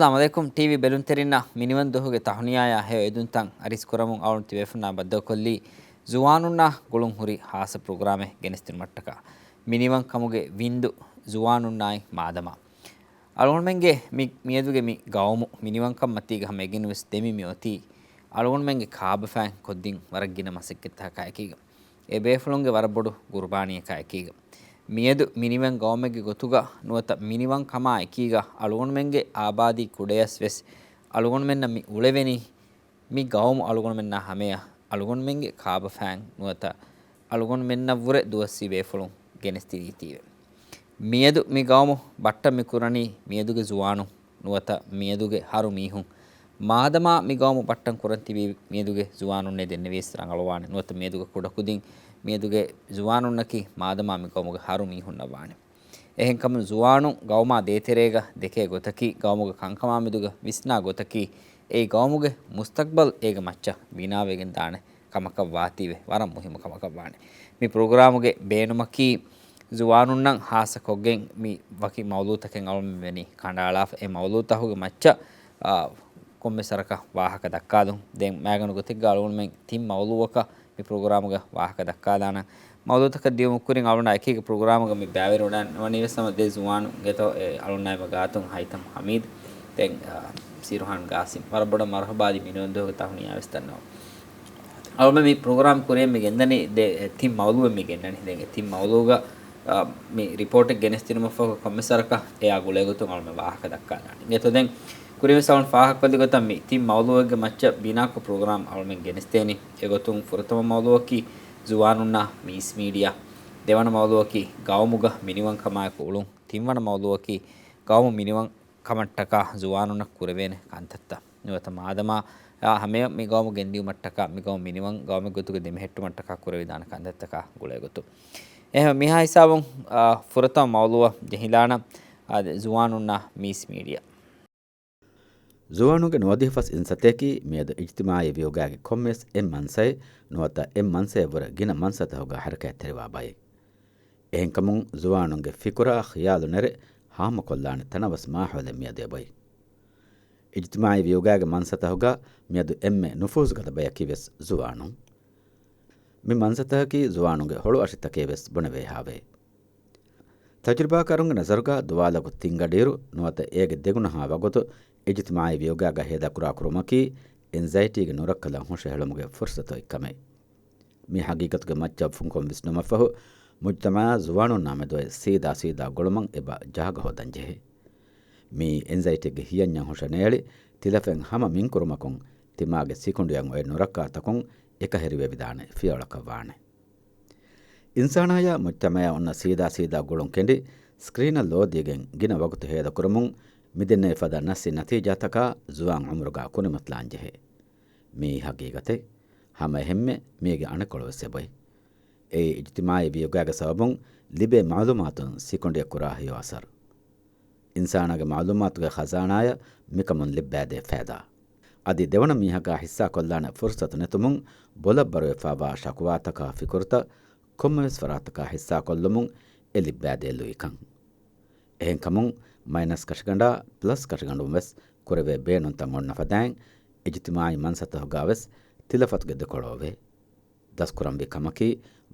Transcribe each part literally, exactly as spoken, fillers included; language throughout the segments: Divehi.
އައްސަލާމު ޢަލައިކުމް. ޓީވީ ބެލުންތެރިންނަށް މިނިވަން ދުވަހުގެ ތަހުނިޔާޔާ ހެޔޮ އެދުންތައް އަރިސް ކުރަމުން އަޅުން ތިބޭފުންނާ ބައްދަލުކޮށްލީ، ޒުވާނުންނާ ގުޅުން ހުރި ހާއްސަ ޕްރޮގްރާމެއް ގެނެސްދިނުމަށްޓަކާ. މިނިވަން ކަމުގެ ވިންދު ޒުވާނުންނާއި މާދަމާ. އަޅުގަނޑުމެންގެ މި، މިއަދުގެ މި ގައުމު މިނިވަންކަން މަތީގަ ހަމަ އެނގިން ވެސް ދެމި މި އޮތީ، އަޅުގަނޑުމެންގެ ކާބަފައިން ކޮށްދިން ވަރަށް ގިނަ މަސައްކަތްތަކާ އެކީގަ. އެ ބޭފުޅުންގެ ވަރަށް ބޮޑު ގުރުބާނީއަކާ އެކީގަ. މިއަދު މިނިވަން ގައުމެއްގެ ގޮތުގަ ނުވަތަ މިނިވަން ކަމާ އެކީގަ އަޅުގަނޑުމެންގެ އާބާދީ ކުޑަޔަސް ވެސް އަޅުގަނޑުމެންނަށް މި އުޅެވެނީ، މި ގައުމު އަޅުގަނޑުމެންނާ ހަމަޔަށް އަޅުގަނޑުމެންގެ ކާބަފައިން ނުވަތަ އަޅުގަނޑުމެންނަށްވުރެ ދުވަސްވީ ބޭފުޅުން ގެނެސްދިނީތީވެ. މިއަދު މި ގައުމު ބައްޓަން މި ކުރަނީ މިއަދުގެ ޒުވާނުން ނުވަތަ މިއަދުގެ ހަރު މީހުން. މާދަމާ މި ގައުމު ބައްޓަން ކުރަން ތިބީ މިއަދުގެ ޒުވާނުންނޭ ދެންނެވިޔަސް ރަނގަޅުވާނެ ނުވަތަ މިއަދުގެ ކުޑަކުދިން މިއަދުގެ ޒުވާނުންނަކީ މާދަމާ މި ގައުމުގެ ހަރު މީހުންނަށް ވާނެ. އެހެންކަމުން ޒުވާނުން ގައުމާ ދޭތެރޭގަ ދެކޭ ގޮތަކީ، ގައުމުގެ ކަންކަމާ މެދުގަ ވިސްނާ ގޮތަކީ، އެއީ ގައުމުގެ މުސްތަގްބަލް އޭގެ މައްޗަށް ބިނާވެގެން ދާނެ ކަމަކަށް ވާތީވެ ވަރަށް މުހިއްމު ކަމަކަށް ވާނެ. މި ޕްރޮގްރާމުގެ ބޭނުމަކީ، ޒުވާނުންނަށް ހާއްސަ ކޮށްގެން މި ވަކި މައުޟޫޢުތަކެއް އަޅުމެން ވެނީ ކަނޑައަޅާފަ. އެ މައުޟޫޢުތަކުގެ މައްޗަށް، އާ، ކޮންމެސް ވަރަކަށް ވާހަކަ ދައްކާލުން. ދެން މައިގަނޑު ގޮތެއްގަ އަޅުގަނޑުމެން ތިން މައުޟޫޢަކަށް މި ޕްރޮގްރާމުގަ ވާހަކަ ދައްކާލާނަން. މައުޟޫޢުތަކަށް ދިޔުމުގެ ކުރިން އަޅުންނާ އެކީގަ ޕްރޮގްރާމުގަ މި ބައިވެރިވަޑައިގަންނަވަނީ ވެސް ހަމަ ދެ ޒުވާނުން ގެތޯ، އެ އަޅުންނާއިމަ ގާތުން ހައިތަމް ހަމީދު. ދެން، އާ، ސިރުހާން ގާސިމް. ވަރަށް ބޮޑަށް މަރުޙަބާ ދީ މިނިވަން ދުވަހުގެ ތަހުނިޔާ ވެސް ދަންނަވަން. އަޅުމެން މި ޕްރޮގްރާމް ކުރިއަށް މި ގެންދަނީ ދެ، އެ، ތިން މައުޟޫޢެއް މި ގެންނަނީ. ދެން އެ ތިން މައުޟޫޢުގަ، އާ، މި ރިޕޯޓެއް ގެނެސްދިނުމަށްފަހު ކޮންމެސް ވަރަކަށް އެއާ ގުޅޭގޮތުން އަޅުމެން ވާހަކަ ދައްކާލާނީ. އިނގޭތޯ ދެން ކުރިންވެސް އަޅުން ފާހަގަކޮށްލި ގޮތަށް މި ތިން މައުޟޫޢެއްގެ މައްޗަށް ބިނާކޮށް ޕްރޮގްރާމް އަޅުމެން ގެނެސްދޭނީ. އެގޮތުން ފުރަތަމަ މައުޟޫޢަކީ ޒުވާނުންނާ މީސް މީޑިއާ. ދެވަނަ މައުޟޫޢަކީ ގައުމުގަ މިނިވަންކަމާއެކު އުޅުން. ތިންވަނަ މައުޟޫޢަކީ ގައުމު މިނިވަން ކަމަށްޓަކާ ޒުވާނުންނަށް ކުރެވޭނެ ކަންތައްތައް. ނުވަތަ މާދަމާ، އާ، ހަމަޔަށް މި ގައުމު ގެންދިއުމަށްޓަކާ، މި ގައުމު މިނިވަން ގައުމެއް ގޮތުގަ ދެމެހެއްޓުމަށްޓަކާ ކުރެވިދާނެ ކަންތައްތަކާ ގުޅޭގޮތުން. އެހެން މިހާ ހިސާބުން، އާ، ފުރަތަމަ މައުޟޫޢަށް ޖެހިލާނަން، އާ، ޒުވާނުންނާ މީސް މީޑިއާ. ޒުވާނުންގެ ނުވަދިހަ ފަސް އިންސަތޭކީ މިއަދު އިޖްތިމާޢީ ވިއުގާގެ ކޮންމެސް އެއް މަންސައެއް ނުވަތަ އެއް މަންސައަށްވުރެ ގިނަ މަންސަތަކުގަ ޙަރަކާތްތެރިވާ ބައެއް. އެހެންކަމުން ޒުވާނުންގެ ފިކުރާ ޚިޔާލު ނެރެ ހާމަކޮށްލާނެ ތަނަވަސް މާހައުލެއް މިއަދު އެބައޮތް. އިޖްތިމާޢީ ވިއުގާގެ މަންސަތަކުގަ މިއަދު އެންމެ ނުފޫޒުގަދަ ބަޔަކީ ވެސް ޒުވާނުން. މި މަންސަތަކަކީ ޒުވާނުންގެ ހޮޅުއަށިތަކެއް ވެސް ބުނެވޭހާވޭ. ތަޖުރިބާކާރުންގެ ނަޒަރުގަ ދުވާލަކު ތިން ގަޑިއިރު ނުވަތަ އޭގެ ދެގުނަހާ ވަގުތު އިޖްތިމާޢީ ވިއުގާގަ ހޭދަކުރާ ކުރުމަކީ އެންޒައިޓީގެ ނުރައްކަލަށް ހުށަހެޅުމުގެ ފުރުޞަތު އޮތްކަމެއް. މި ޙަޤީޤަތުގެ މައްޗަށް ފުންކޮށް ވިސްނުމަށްފަހު، މުޖްތަމަޢާ ޒުވާނުންނާ މެދުވެސް ސީދާ ސީދާ ގުޅުމަށް އެބަ ޖާގަ ހޯދަންޖެހޭ. މިއީ އެންޒައިޓީގެ ހިޔަންޏަށް ހުށަނޭޅި، ތިލަފަތް ހަމަ މިންކުރުމަކުން، ތިމާގެ ސިކުނޑިއަށް އޮތް ނުރައްކާތަކުން އެކަހެރިވެވިދާނެ ފިޔަވަޅަކަށް ވާނެ. އިންސާނާޔާ މުޖްތަމަޢާ އޮންނަ ސީދާ ސީދާ ގުޅުން ކެނޑި، ސްކްރީނަށް ލޯ ދީގެން ގިނަ ވަގުތު ހޭދަކުރަމުން، މިދެންނެވި ފަދަ ނަސި ނަތީޖާތަކާ ޒުވާން ޢުމުރުގަ ކުރިމަތިލާންޖެހޭ. މިއީ ޙަޤީޤަތެއް. ހަމައެހެންމެ މީގެ އަނެއްކޮޅުވެސް އެބައޮތް. އެއީ އިޖްތިމާޢީ ވިއުގާގެ ސަބަބުން ލިބޭ މަޢުލޫމާތުން ސިކުނޑިއަށް ކުރާ ހެޔޮ އަސަރު. އިންސާނާގެ މަޢުލޫމާތުގެ ޚަޒާނާއަށް މިކަމުން ލިއްބައިދޭ ފައިދާ. އަދި ދެވަނަ މީހަކާ ޙިއްޞާކޮށްލާނެ ފުރުޞަތު ނެތުމުން ބޮލަށް ބަރުވެފައިވާ ޝަކުވާތަކާ ފިކުރުތައް ކޮންމެވެސް ފަރާތަކާ ޙިއްޞާކޮށްލުމުން އެ ލިއްބައިދޭ ލުއިކަން. އެހެންކަމުން މައިނަސް ކަށިގަނޑާ ޕްލަސް ކަށިގަނޑުން ވެސް ކުރެވޭ ބޭނުންތައް އޮންނަ ފަދައިން، އިޖްތިމާޢީ މަންސަތަކުގަ ވެސް ތިލަފަތުގެ ދެކޮޅު އޮވޭ. ދަސްކުރަންވީ ކަމަކީ،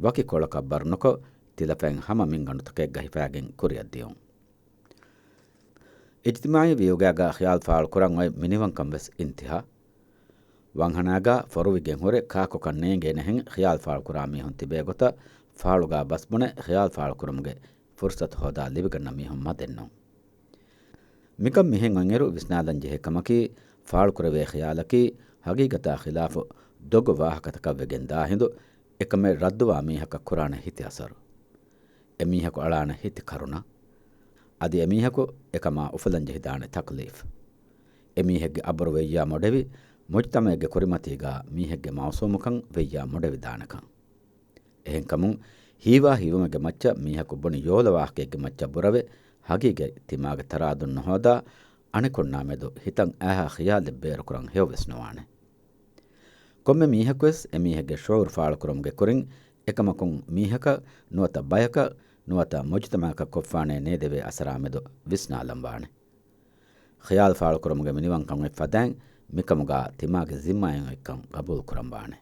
ވަކި ކޮޅަކަށް ބަރުނުކޮށް، ތިލަފަތް ހަމަ މިންގަނޑުތަކެއްގަ ހިފައިގެން ކުރިއަށް ދިޔުން. އިޖްތިމާޢީ ވިއުގާގަ ޚިޔާލު ފާޅުކުރަން އޮތް މިނިވަންކަން ވެސް އިންތިހާ. ވަންހަނާގަ ފޮރުވިގެން ހުރެ ކާކުކަން ނޭނގޭނެހެން ޚިޔާލު ފާޅުކުރާ މީހުން ތިބޭ ގޮތަށް، ފާޅުގަ ބަސްބުނެ ޚިޔާލު ފާޅުކުރުމުގެ ފުރުޞަތު ހޯދާ ލިބިގަންނަ މީހުން މަދެއްނޫން. މިކަން މިހެން އޮތްއިރު ވިސްނާލަން ޖެހޭ ކަމަކީ، ފާޅުކުރެވޭ ޚިޔާލަކީ ހަގީގަތާ ޚިލާފު ދޮގު ވާހަކަތަކަށް ވެގެން ދާ ހިނދު، އެކަމެއް ރައްދުވާ މީހަކަށް ކުރާނެ ހިތި އަސަރު. އެމީހަކު އަޅާނެ ހިތި ކަރުނަ. އަދި އެމީހަކު އެކަމާ އުފުލަން ޖެހިދާނެ ތަކްލީފް. އެމީހެއްގެ އަބުރު ވެއްޔާ މޮޑެވި، މުޖްތަމަޢެއްގެ ކުރިމަތީގަ މީހެއްގެ މައުސޫމުކަން ވެއްޔާ މޮޑެވިދާނެކަން. އެހެންކަމުން، ހީވާ ހީވުމެއްގެ މައްޗަށް މީހަކު ބުނި ޔޯލަ ވާހަކައެއްގެ މައްޗަށް ބުރަވެ، ހަގީގަތް ތިމާގެ ތަރާދުން ނުހޯދާ، އަނެކުންނާ މެދު ހިތަށް އައިހާ ޚިޔާލެއް ބޭރުކުރަން ހެޔޮވެސް ނުވާނެ. ކޮންމެ މީހަކުވެސް އެމީހެއްގެ ޝުޢޫރު ފާޅުކުރުމުގެ ކުރިން، އެކަމަކުން މީހަކަށް ނުވަތަ ބަޔަކަށް ނުވަތަ މުޖުތަމަޢަކަށް ކޮށްފާނޭ ނޭދެވޭ އަސަރާ މެދު ވިސްނާލަން ވާނެ. ޚިޔާލު ފާޅުކުރުމުގެ މިނިވަންކަން އޮތް ފަދައިން، މިކަމުގަ ތިމާގެ ޒިންމާއެއް އޮތްކަން ގަބޫލު ކުރަން ވާނެ.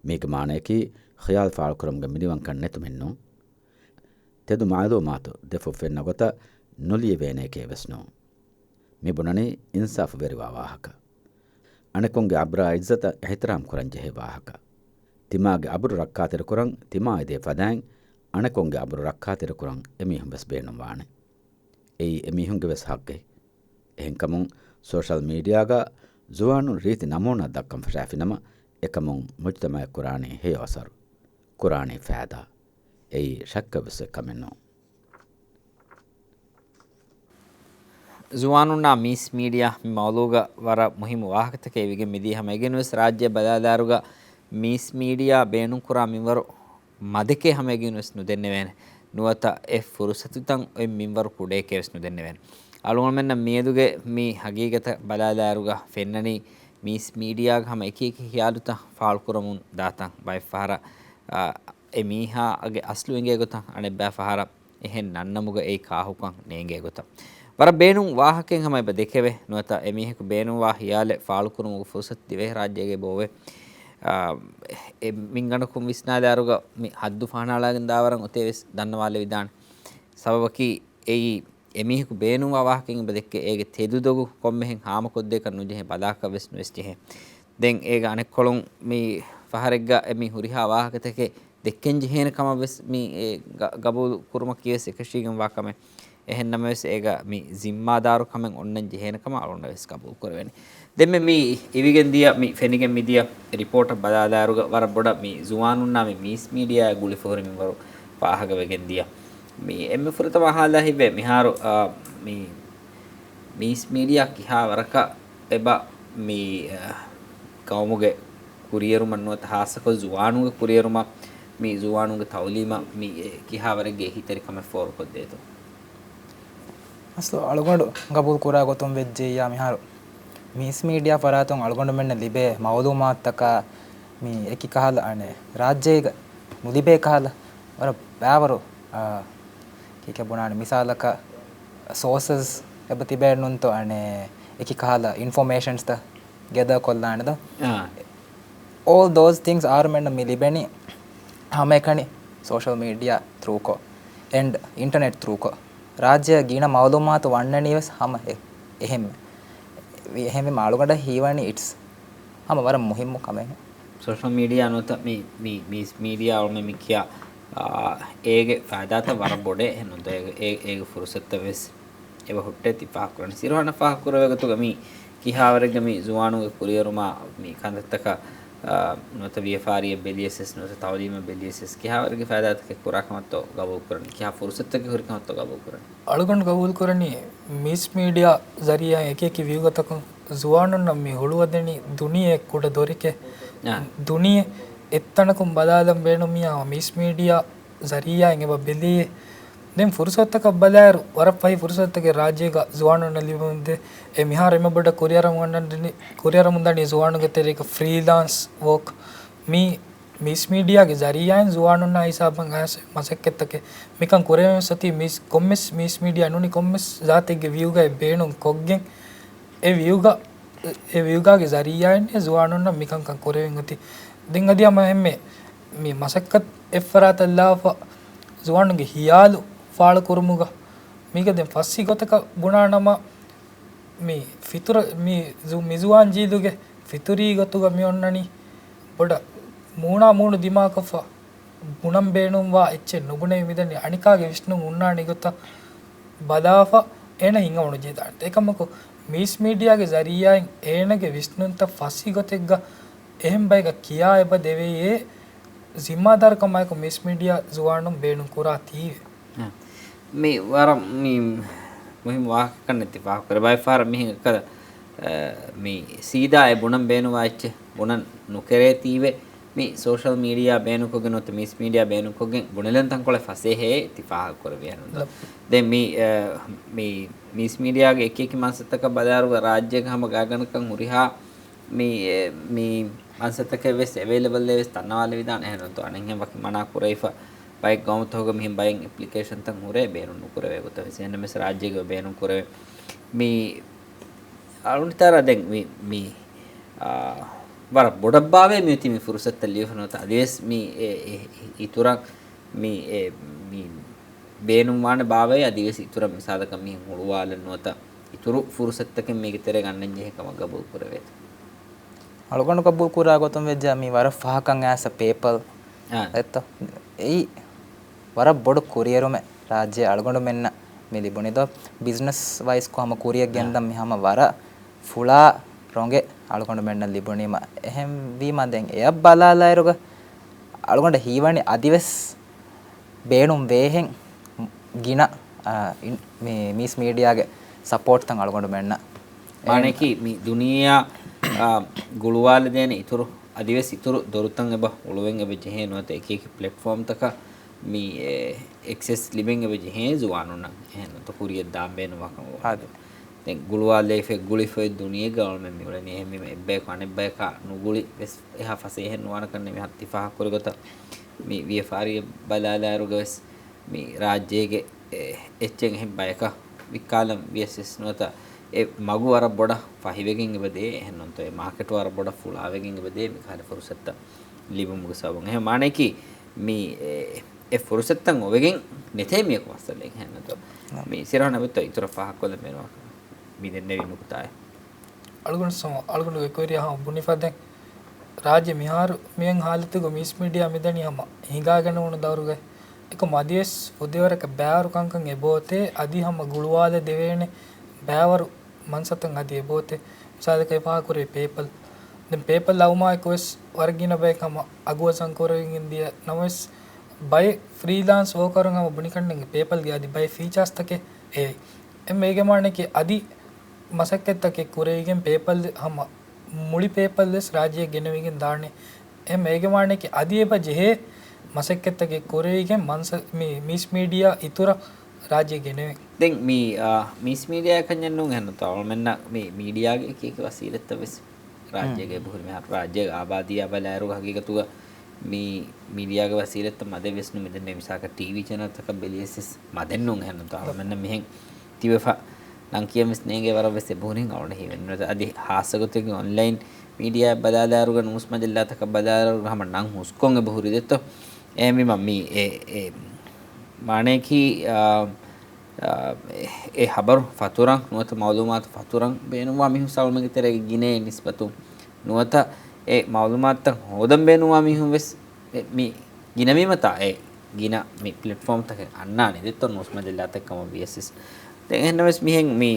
މީގެ މާނަޔަކީ، ޚިޔާލު ފާޅުކުރުމުގެ މިނިވަންކަން ނެތުމެއްނޫން. ތެދު މައުލޫމާތު ދެފުށް ފެންނަ ގޮތަށް ނުލިޔެވޭނެއެކޭ ވެސް ނޫން. މި ބުނަނީ އިންސާފުވެރިވާ ވާހަކަ. އަނެކުންގެ އަބުރާ އިއްޒަތަށް އިޙްތިރާމް ކުރަން ޖެހޭ ވާހަކަ. ތިމާގެ އަބުރު ރައްކާތެރިކުރަން ތިމާ އެދޭ ފަދައިން، އަނެކުންގެ އަބުރު ރައްކާތެރިކުރަން އެމީހުން ވެސް ބޭނުންވާނެ. އެއީ އެމީހުންގެ ވެސް ހައްގެއް. އެހެންކަމުން، ސޯޝަލް މީޑިއާގަ ޒުވާނުން ރީތި ނަމޫނާ ދައްކަން ފަށާފިނަމަ، އެކަމުން މުޖުތަމަޢަށް ކުރާނީ ހެޔޮ އަސަރު، ކުރާނީ ފައިދާ. އެއީ ޝައްކަށް ވެސް އެއްކަމެއް ނޫން. ޒުވާނުންނާ މީސް މީޑިއާ މި މައުޟޫގަ ވަރަށް މުހިއްމު ވާހަކަތަކެއް ވެގެން މިދީ. ހަމަ އެގެންވެސް ރާއްޖެ ބަލާލާއިރުގަ މީސް މީޑިއާ ބޭނުންކުރާ މިންވަރު މަދެކޭ ހަމަ އެގެންވެސް ނުދެންނެވޭނެ. ނުވަތަ އެ ފުރުސަތުތައް އޮތް މިންވަރު ކުޑައެކޭ ވެސް ނުދެންނެވޭނެ. އަޅުގަނޑުމެންނަށް މިއަދުގެ މި ހަގީގަތައް ބަލާލާއިރުގަ ފެންނަނީ މީސް މީޑިއާގަ ހަމަ އެކި އެކި ޚިޔާލުތައް ފާޅުކުރަމުން ދާތަން. ބައެއް ފަހަރަށް، އާ، އެ މީހާގެ އަސްލު އެނގޭ ގޮތަށް އަނެއްބައި ފަހަރަށް އެހެން ނަންނަމުގަ އެއީ ކާހުކަން ނޭނގޭ ގޮތަށް. ވަރަށް ބޭނުން ވާހަކައެއް ހަމަ އެބަ ދެކެވޭ. ނުވަތަ އެމީހަކު ބޭނުންވާ ހިޔާލެއް ފާޅުކުރުމުގެ ފުރުސަތު ދިވެހިރާއްޖޭގަ އެބައޮވޭ. އާ، އެ މިންގަނޑަކުން ވިސްނާލާއިރުގަ މި ހައްދު ފަހަނައަޅާގެން ދާވަރަށް އޮތޭ ވެސް ދަންނަވާލެވިދާނެ. ސަބަބަކީ އެއީ އެމީހަކު ބޭނުންވާ ވާހަކައެއް އެބަ ދެއްކޭ، އޭގެ ތެދުދޮގު ކޮންމެހެން ހާމަކޮށްދޭކަށް ނުޖެހޭ، ބަލާކަށް ވެސް ނުވެސް ޖެހޭ. ދެން އޭގަ އަނެއްކޮޅުން މި ފަހަރެއްގަ އެ މި ހުރިހާ ވާހަކަތަކެއް ދެއްކެން ޖެހޭނެ ކަމަށް ވެސް މި އެ ގަ-، ގަބޫލު ކުރުމަކީ ވެސް އެކަށީގެންވާ ކަމެއް. އެހެން ނަމަވެސް އޭގަ މި ޒިންމާދާރު ކަމެއް އޮންނަން ޖެހޭނެ ކަމަށް އަޅުގަނޑަށް ވެސް ގަބޫލު ކުރެވޭނެ. ދެންމެ މި އިވިގެން ދިޔަ، މި ފެނިގެން މިދިޔަ ރިޕޯޓަށް ބަލާލާއިރުގަ ވަރަށް ބޮޑަށް މި ޒުވާނުންނާ މި މީސް މީޑިއާއާ ގުޅިފަހުރި މިންވަރު ފާހަގަވެގެން ދިޔަ. މި އެންމެ ފުރަތަމަ ހާލާ ހިތްވޭ މިހާރު، އާ، މި މީސް މީޑިއާ ކިހާ ވަރަކަށް އެބަ މި، އާ، ގައުމުގެ ކުރިއެރުމަށް ނުވަތަ ހާއްސަކޮށް ޒުވާނުންގެ ކުރިއެރުމަށް، މި ޒުވާނުންގެ ތައުލީމަށް މި އެ ކިހާ ވަރެއްގެ އެހީތެރިކަމެއް ފޯރުކޮށްދޭތޯ؟ އަސްލު އަޅުގަނޑު ގަބޫލު ކުރާ ގޮތުން ވެއްޖެއްޔާ މިހާރު މީސް މީޑިއާ ފަރާތުން އަޅުގަނޑުމެންނަށް ލިބޭ މައުލޫމާތުތަކާ މި އެކި ކަހަލަ އަނެއް ރާއްޖޭގަ ނުލިބޭ ކަހަލަ ވަރަށް ބައިވަރު، އާ، ކީކޭ ބުނާނެ މިސާލަކަށް ސޯސަސް އެބަ ތިބޭނުންތޯ އަނެއް އެކި ކަހަލަ އިންފޮމޭޝަންސްތައް ގެދަރ ކޮށްލާނެ ދޯ؟ އާ. All those things އަހަރުމެންނަށް މި ލިބެނީ ހަމައެކަނި ސޯޝަލް މީޑިއާ ތްރޫކޮށް އެންޑް އިންޓަނެޓް ތްރޫކޮށް. ރާއްޖެއަށް ގިނަ މައުލޫމާތު ވަންނަނީ ވެސް ހަމަ އެ-، އެހެންމެ. އެހެންވީމަ އަޅުގަނޑަށް ހީވަނީ އިޓްސް ހަމަ ވަރަށް މުހިއްމު ކަމެއް. ސޯޝަލް މީޑިއާ ނުވަތަ މި، މި، މީސް މީޑިއާ އަޅުމެން މި ކިޔާ، އާ، އޭގެ ފައިދާތައް ވަރަށް ބޮޑޭ. އެހެން ނުވަތަ އޭގެ، އޭ-، އޭގެ ފުރުސަތުތައް ވެސް އެބަ ހުއްޓޭ ތި ފާހަގަކުރަނީ. ސިރުހާނަށް ފާހަގަކުރެވޭ ގޮތުގަ މި ކިހާވަރެއްގެ މި ޒުވާނުންގެ ކުރިއެރުމާ މި ކަންތައްތަކަށް، އާ، ނުވަތަ ވިޔަފާރިއަށް ބެލިޔަސް ވެސް ނުވަތަ ތައުލީމަށް ބެލިޔަސް ވެސް ކިހާވަރެއްގެ ފައިދާތަކެއް ކުރާ ކަމަށްތޯ ގަބޫލުކުރަނީ؟ ކިހާ ފުރުސަތުތަކެއް ހުރި ކަމަށްތޯ ގަބޫލުކުރަނީ؟ އަޅުގަނޑު ގަބޫލުކުރަނީ މީސް މީޑިއާ ޒަރީއާއިން އެކި އެކި ވިއުގަތަކުން ޒުވާނުންނަށް މި ހުޅުވަދެނީ ދުނިޔެ ކުޑަ ދޮރެކޭ. އާ. ދުނިޔެ އެއްތަނަކުން ބަލާލަން ބޭނުމިއްޔާ މީސް މީޑިއާ ޒަރީއާއިން އެބަ ބެލިއޭ. ދެން ފުރުސަތުތަކަށް ބަލާއިރު، ވަރަށް ފަހި ފުރުސަތުތަކެއް ރާއްޖޭގަ ޒުވާނުންނަށް ލިބެމުންދޭ. އެ މިހާރު އެންމެ ބޮޑަށް ކުރިއަރަމުން ދަނީ، ކުރިއަރަމުން ދަނީ ޒުވާނުންގެ ތެރޭގަ ފްރީލާންސް ވޯކް. މީ މީސް މީޑިއާގެ ޒަރީއާއިން ޒުވާނުންނާ ހިސާބަށް އައިސް މަސައްކަތްތަކެއް މިކަން ކުރެވެން އޮތީ. މީސް ކޮންމެސް މީސް މީޑިއާ ނޫނީ ކޮންމެސް ޒާތެއްގެ ވިއުގައެއް ބޭނުން ކޮށްގެން އެ ވިއުގަ، އެ ވިއުގާގެ ޒަރީއާއިން އެ ޒުވާނުންނަށް މިކަންކަން ކުރެވެން އޮތީ. ދެން އަދި ހަމަ އެންމެ މި މަސައްކަތް އެއްފަރާތަށް ލާފަ ޒުވާނުންގެ ހިޔާލު ފާޅުކުރުމުގަ މީގަ ދެން ފައްސި ގޮތަކަށް ބުނާނަމަ، މި ފިތުރަ-، މި ޒު-، މި ޒުވާން ޖީލުގެ ފިތުރީ ގޮތުގަ މި އޮންނަނީ ބޮޑަށް މޫނާ މޫނު ދިމާކޮށްފަ ބުނަން ބޭނުންވާ އެއްޗެއް ނުބުނެވި މިދަނީ އަނެކާގެ ވިސްނުން ހުންނާނެ ގޮތަށް ބަލާފަ އޭނަ ހިނގަމުނުޖެހިދާނެ. އެކަމަކު މީސް މީޑިއާގެ ޒަރީއާއިން އޭނަގެ ވިސްނުންތައް ފައްސި ގޮތެއްގަ އެހެން ބަޔަކަށް ކިޔާ އެބަ ދެވެޔޭ ޒިންމާދާރުކަމާއެކު މީސް މީޑިއާ ޒުވާނުން ބޭނުން ކުރާތީވެ. އަ، މި ވަރަށް މި މުހިއްމު ވާހަކަ ކަންނެތި ފާހަގަކުރެ ބައެއް ފަހަރަށް މިހެން އެއްކަލަ، އަ، މި ސީދާ އެ ބުނަން ބޭނުންވާ އެއްޗެއް ބުނަން ނުކެރޭތީވެ. މި ސޯޝަލް މީޑިއާ ބޭނުންކޮށްގެން ނުވަތަ މީސް މީޑިއާ ބޭނުންކޮށްގެން ބުނެލަން ތަންކޮޅެއް ފަސޭހައޭ ތި ފާހަގަކުރެވި އެހެންނުން. ލަ- ދެން މި، އަ، މި މީސް މީޑިއާގެ އެކި އެކި މަންސަތަކަށް ބަލާއިރުގަ ރާއްޖޭގަ ހަމަ ގާތްގަނޑަކަށް ހުރިހާ މި، އެ، މި މަންސަތަކެއް ވެސް އެވެއިލެބަލްއެއް ވެސް ދަންނަވާލެވިދާނެ. އެހެންނުތޯ އަނެއްހެން ވަކި މަނާ ކުރެވިފަ ބައެއް ގައުމުތަކުގަ މިހެން ބައެއް އެޕްލިކޭޝަންތައް ހުރޭ ބޭނުން ނުކުރެވޭ ގޮތަށް ވެސް. އެހެންނަމަވެސް ރާއްޖޭގަ ބޭނުން ކުރެވޭ. މި އަޅުނިތާރާ ދެން މި، މި، އާ، ވަރަށް ބޮޑަށް ބާވޭ މި އޮތީ މި ފުރުސަތަށް ލިޔެފަ ނުވަތަ އަދިވެސް މި އެ، އެ، އިތުރަށް މި އެ، މި ބޭނުންވާނެ ބާވައި އަދިވެސް އިތުރަށް މިސާލަކަށް މިހެން ހުޅުވާލަން ނުވަތަ އިތުރު ފުރުސަތްތަކެއް މީގެ ތެރޭގަ އަންނަން ޖެހޭ ކަމަށް ގަބޫލު ކުރެވޭތަ؟ އަޅުގަނޑު ގަބޫލު ކުރާ ގޮތުން ވެއްޖާ މީ ވަރަށް ފަހަކަށް އައިސް ޕޭޕަލް އާ. އެއްތޯ؟ އެއީ ވަރަށް ބޮޑު ކުރިއެރުމެއް ރާއްޖެ އަޅުގަނޑުމެންނަށް މި ލިބުނީ ދޯ؟ ބިޒްނަސް ވައިސްކޮށް ހަމަ ކުރިއަށް އާ. ގެންދަން މި ހަމަ ވަރަށް ފުޅާ ރޮނގެއް އަޅުގަނޑުމެންނަށް ލިބުނީމަ. އެހެންވީމަ ދެން އެއަށް ބަލާލާއިރުގަ އަޅުގަނޑަށް ހީވަނީ އަދިވެސް ބޭނުން ވޭހެން ގިނަ، އާ، އިން-، މި މީސް މީޑިއާގެ ސަޕޯޓްތައް އަޅުގަނޑުމެންނަށް. މާނައަކީ މި ދުނިޔެއާ، އާ، ގުޅުވާލަދޭނެ އިތުރު، އަދިވެސް އިތުރު ދޮރުތައް އެބަ ހުޅުވެން އެބަ ޖެހޭ ނުވަތަ އެކި އެކި ޕްލެޓްފޯމްތަކަށް މި، އެ، އެކްސެސް ލިބެން އެބަ ޖެހޭ ޒުވާނުންނަށް. އެހެން ނުވަތަ ކުރިއަށް ދާން ބޭނުންވާ ކަމަށް އާދެ. ދެން ގުޅުވާލައިފައި ގުޅިފައި ދުނިޔެގަ އަޅުމެން މި އުޅެނީ. އެހެންވީމަ އެއްބަޔަކު އަނެއްބަޔަކާ ނުގުޅި ވެސް އެހާ ފަސޭހައެއް ނުވާނެ ކަންނޭ މި ހައްތި ފާހަގަކުރި ގޮތަށް މި ވިޔަފާރިއަށް ބަލާލާއިރުގަ ވެސް މި ރާއްޖޭގެ އެ، އެއްޗެއް އެހެން ބަޔަކަށް ވިއްކާލަން ވިޔަސް ވެސް ނުވަތަ އެ މަގު ވަރަށް ބޮޑަށް ފަހިވެގެން އެބަ ދޭ. އެހެން ނޫންތޯ އެ މާކެޓް ވަރަށް ބޮޑަށް ފުޅާވެގެން އެބަ ދޭ މި ކަހަލަ ފުރުސަތުތައް ލިބުމުގެ ސަބަބުން. އެހެން މާނައަކީ މި އެ، އެ ފުރުސަތުތައް އޮވެގެން ނެތޭ މިޔަކު މައްސަލައެއް. އެހެން ނޫންތޯ ނަ. މި ސިރަހަނަ ވިއްތޯ އިތުރަށް ފާހަގަކޮށްލަން ބޭނުންވާ މި ދެންނެވި ނުކުތާއެއް. އަޅުގަނޑު ސަމ-، އަޅުގަނޑުގެ ކުރިއަށް ހަމަ ބުނިފަ ދެން ރާއްޖެ މިހާރު މިއޮތް ހާލަތުގަ މީސް މީޑިއާ މިދަނީ ހަމަ ހިނގާގެން ވުނު ދައުރުގައި. އެކަމު އަދިވެސް ފުދޭވަރަކަށް ބައިވަރު ކަންކަން އެބައޮތޭ އަދި ހަމަ ގުޅުވާލަ ދެވޭނެ ބައިވަރު މަންސަތައް އަދި އެބައޮތޭ. މިސާލަކަށް އެ ފާހަގަކުރެވި ޕޭޕަލް. ދެން ޕޭޕަލް އައުމާއެކު ވެސް ވަރަށް ގިނަ ބައެއް ހަމަ އަގު ވަޒަން ކުރެވިގެން ދިޔަ ނަމަވެސް ބައެއް ފްރީލާންސް ވޯކަރުން ހަމަ ބުނިކަންނެންގެ ޕޭޕަލްގެ އަދި ބައެއް ފީޗާސްތަކެއް އެއީ. އެ މޭގެ މާނައަކީ އަދި މަސައްކަތްތަކެއް ކުރެވިގެން ޕޭޕަލް ހަމަ މުޅި ޕޭޕަލް ވެސް ރާއްޖެއަށް ގެނެވިގެން ދާނެ. އެ މޭގެ މާނައަކީ އަދި އެބަ ޖެހޭ މަސައްކަތްތަކެއް ކުރެވިގެން މަންސަ-، މި މީސް މީޑިއާ އިތުރަށް ރާއްޖެ ގެނެވެން. ދެން މި، އާ، މީސް މީޑިއާއަކަށް ނޫން އެހެންނުތޯ އަޅުމެންނަށް މި މީޑިއާގެ އެކި އެކި ވަސީލަތްތައް ވެސް ރާއްޖޭގަ އެބަހުރި މިހާރު ރާއްޖޭގެ އާބާދީއާ ބަލާއިރު ހަގީގަތުގަ މި މީޑިއާގެ ވަސީލަތްތައް މަދެއް ވެސް ނު މިދެންނެވި މިސާލަކަށް ޓީވީ ޗެނަލްތަކަށް ބެލިޔަސް ވެސް މަދެއް ނޫން އެހެންނުތޯ އަޅުމެންނަށް މިހެން ތިބެފަ ނަން ކިޔަން ވެސް ނޭނގޭ ވަރަށް ވެސް އެބަހުރި އަޅުން ހީވެން ނުވަތަ އަދި ހާއްސަ ގޮތެއްގެ އޮންލައިން މީޑިއާ ބަލާލާއިރުގަ ނޫސް މަޖައްލާތަކަށް ބަލާލާއިރުގަ ހަމަ ނަން ހުސްކޮށް އެބަހުރި ދެއްތޯ. އެހެންވީމަ މި އެ، އެ މާނައަކީ، އާ، އާ، އެ ހަބަރު ފަތުރަން ނުވަތަ މައުލޫމާތު ފަތުރަން ބޭނުންވާ މީހުން ސަޅުމެންގެ ތެރޭގެ ގިނައެއް ނިސްބަތުން ނުވަތަ އެ މައުލޫމާތުތައް ހޯދަން ބޭނުންވާ މީހުން ވެސް އެ މި ގިނަވީމަތާ އެ ގިނަ މި ޕްލެޓްފޯމްތަކެއް އަންނާނެ ދެއްތޯ ނޫސް މަޖައްލާތައް ކަމަށް ވިޔަސް ވެސް. ދެން އެހެންނަމަވެސް މިހެން މި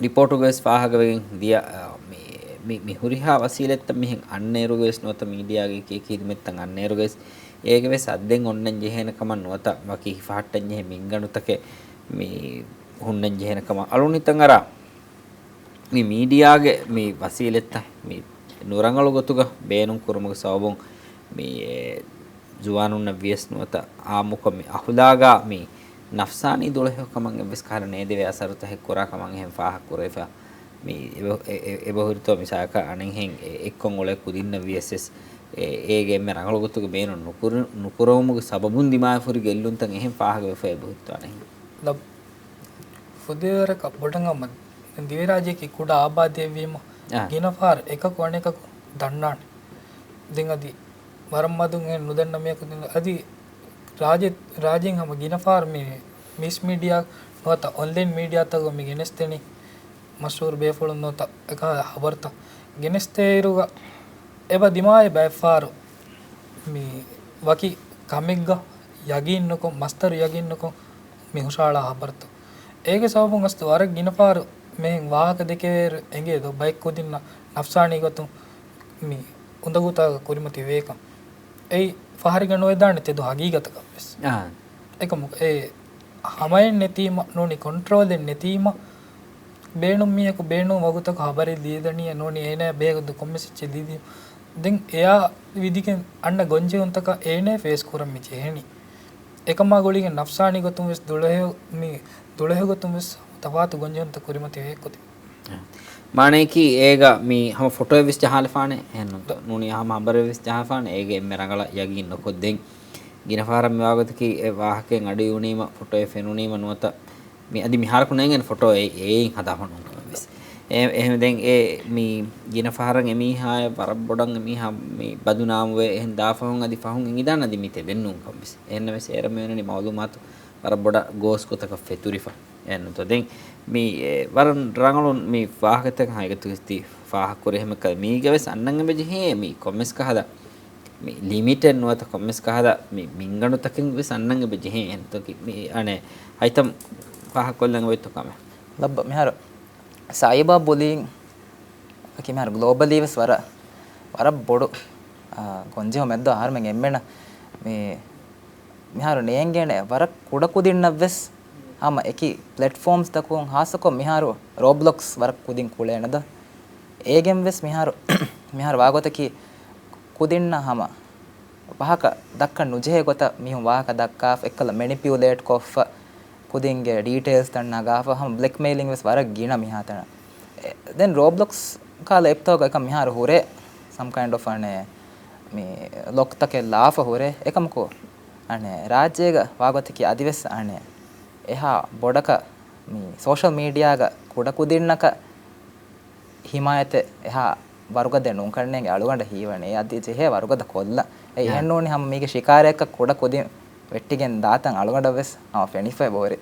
ރިޕޯޓުގަވެސް ފާހަގަވެގެން ދިޔަ، އާ، މި، މި، މި ހުރިހާ ވަސީލަތްތައް މިހެން އަންނައިރުގަވެސް ނުވަތަ މީޑިއާގެ އެކި އެކި ހިދުމަތްތައް އަންނައިރުގަވެސް އޭގެވެސް އައްދެއް އޮންނަން ޖެހޭނެ ކަމަށް ނުވަތަ ވަކި ހިފަހައްޓަން ޖެހޭ މިންގަނޑުތަކެއް މި ހުންނަން ޖެހޭނެ ކަމަށް އަޅުން ހިތަށް އަރާ މި މީޑިއާގެ މި ވަސީލަތްތައް މި ނުރަނގަޅު ގޮތުގަ ބޭނުން ކުރުމުގެ ސަބަބުން މި ޒުވާނުންނަށް ވިޔަސް ނުވަތަ އާއްމުކޮށް މި އަޚުލާގާ މި ނަފްސާނީ ދުޅަހެޔޮކަމަށް އެއްވެސް ކަހަލަ ނޭދެވޭ އަސަރުތަކެއް ކުރާ ކަމަށް އެހެން ފާހަގަ ކުރެވިފަ. މި އެބަ-، އެ-، އެ-، އެބަހުރިތޯ މިސާލަކަށް އަނެއްހެން އެ-، އެއްކޮށް އުޅޭ ކުދިންނަށް ވިޔަސް ވެސް އެ-، އޭގެ އެންމެ ރަނގަޅު ގޮތުގަ ބޭނުން ނުކުރު-، ނުކުރެވުމުގެ ސަބަބުން ދިމާވެފަ ހުރި ގެއްލުންތައް އެހެން ފާހަގަވެފަ އެބަހުރިތޯ އަނެއްހެން. ލަ-، ފުދޭވަރަކަށް ބޮޑަށް ހަމަ ދިވެހިރާއްޖެއަކީ ކުޑަ އާބާދީއެއްވީމަ، އާ. ގިނަ ފަހަރު އެކަކު އަނެކަކު ދަންނާނެ. ދެން އަދި ވަރަށް މަދުން އެ ނުދަންނަ މީހަކު ދެން އަދި ރާއްޖެ-، ރާއްޖޭން ހަމަ ގިނަ ފަހަރު މި މީސް މީޑިއާ ނުވަތަ އޮންލައިން މީޑިއާތަކުގަ މި ގެނެސްދެނީ މަޝްހޫރު ބޭފުޅުން ނުވަތަ އެކަހަލަ ހަބަރުތައް ގެނެސްދޭއިރުގަ އެބަ ދިމާވޭ ބައެއްފަހަރު މި ވަކި ކަމެއްގަ ޔަގީން ނުކޮށް، މަސްދަރު ޔަގީން ނުކޮށް މި ހުށަހަޅާ ހަބަރުތައް. އޭގެ ސަބަބުން އަސްލު ވަރަށް ގިނަ ފަހަރު މިހެން ވާހަކަ ދެކެވޭއިރު އެނގޭ ދޯ ބައެއް ކުދިންނަށް ނަފްސާނީ ގޮތުން މި އުނދަގޫތަކަށް ކުރިމަތި ވޭކަން. އެއީ ފަހަރެއްގަ ނުވެދާނެ ތެދު ހަގީގަތަކަށް ވެސް. އާ. އެކަމު އެ ހަމައެއް ނެތީމަ ނޫނީ ކޮންޓްރޯލެއް ނެތީމަ ބޭނުން މީހަކު ބޭނުން ވަގުތަކު ހަބަރެއް ލިޔެދަނީ ނޫނީ އޭނަޔަށް ބެހޭގޮތުން ކޮންމެސް އެއްޗެއް ލިޔެދީ. ދެން އެއާ ވިދިގެން އަންނަ ގޮންޖެހުންތަކަށް އޭނަ ފޭސް ކުރަން މި ޖެހެނީ. އެކަމާ ގުޅިގެން ނަފްސާނީ ގޮތުން ވެސް ދުޅަހެޔޮ-، މި ދުޅަހެޔޮ ގޮތުން ވެސް ތަފާތު ގޮންޖެހުންތައް ކުރިމަތި ވޭ ކުދިން. މާނައަކީ އޭގަ މި ހަމަ ފޮޓޯއެއް ވެސް ޖަހާލަފާނެ. އެހެން ނޫންތޯ؟ ނޫނީ ހަމަ ހަބަރެއް ވެސް ޖަހާފާނެ. އޭގެ އެންމެ ރަނގަޅަށް ޔަގީން ނުކޮށްދެން ގިނަ ފަހަރަށް މިވާގޮތަކީ އެ ވާހަކައެއް އަޑު އިވުނީމަ، ފޮޓޯއެއް ފެނުނީމަ ނުވަތަ މި އަދި މިހާރަކު ނޭނގެން ފޮޓޯ އެ އެއިން ހަދާފަ ނޫން ކަމެއް ވެސް. އެ، އެހެން ދެން އެ މި ގިނަ ފަހަރަށް އެމީހާ ވަރަށް ބޮޑަށް އެމީހާ މި ބަދުނާމުވެ އެހެން ދާފަހުން އަދި ފަހުން އެނގިދާން އަދި މި ތެދެއް ނޫން ކަމެއް ވެސް. އެހެންނަމަވެސް އޭރަށް މި އޮންނަނީ މައުލޫމާތު ވަރަށް ބޮޑަށް ގޯސް ގޮތަކަށް ފެތުރިފަ. އެހެންތޯ ދެން މި އެ، ވަރަށް ރަނގަޅު މި ފާހަގަތަކަށް ހަގީގަތުގައި ފާހަގަކުރި އެހެމަކަ މީގަ ވެސް އަންނަން އެބަ ޖެހޭ މި ކޮންމެސް ކަހަލަ މި ލިމިޓެއް ނުވަތަ ކޮންމެސް ކަހަލަ މި މިންގަނޑުތަކެއް ވެސް އަންނަން އެބަ ޖެހޭ. އެހެންތޯ ކި މި އަނެ ހައިތަމް ފާހަގަކޮށްލަން އޮތްތޯ ކަމެއް. ލައްބަ މިހާރު ސައިބާ ބުލީން އަކީ މިހާރު ގްލޯބަލީ ވެސް ވަރަށް، ވަރަށް ބޮޑު، އާ، ގޮންޖެހުމެއް ދޯ އަހަރުމެން އެންމެނަށް މި، މިހާރު ނޭނގޭނެ ވަރަށް ކުޑަކުދިންނަށް ވެސް ހަމަ އެކި ޕްލެޓްފޯމްސްތަކުން ހާއްސަކޮށް މިހާރު ރޯބްލޮކްސް ވަރަށް ކުދިން ކުޅޭނެ ދޯ. އޭގެން ވެސް މިހާރު، މިހާރު ވާގޮތަކީ ކުދިންނަށް ހަމަ ވާހަކަ ދައްކަން ނުޖެހޭ ގޮތަށް މީހުން ވާހަކަ ދައްކާފަ، އެއްކަލަ މެނިޕިއުލޭޓް ކޮށްފަ، ކުދިންގެ ޑީޓެއިލްސްތައް ނަގާފަ، ހަމަ ބްލެކްމެއިލިން ވެސް ވަރަށް ގިނަ މިހާތަނަށް. އެ، ދެން ރޯބްލޮކްސް ކާލަ އެޕްތަކުގަ އެކަން މިހާރު ހުރޭ، ސަމް ކައިންޑް އޮފް އަނެ، މި ލޮކްތަކެއް ލާފަ ހުރޭ. އެކަމަކު، އަނެ، ރާއްޖޭގަ ވާގޮތަކީ އަދިވެސް، އަނެ، އެހާ ބޮޑަކަށް މި ސޯޝަލް މީޑިއާގަ ކުޑަކުދިންނަކަށް ހިމާޔަތެއް އެހާ ވަރުގަދަ ނޫންކަންނޭނގެ އަޅުގަނޑަށް ހީވަނީ. އެ އަދި ޖެހޭ ވަރުގަދަ ކޮށްލަން. އެ އާ. އެހެންނޫނީ ހަމަ މީގެ ޝިކާރައަކަށް ކުޑަ ކުދިން ވެއްޓިގެން ދާތަން އަޅުގަނޑަށް ވެސް ހަމަ ފެނިފައި ބޯރި.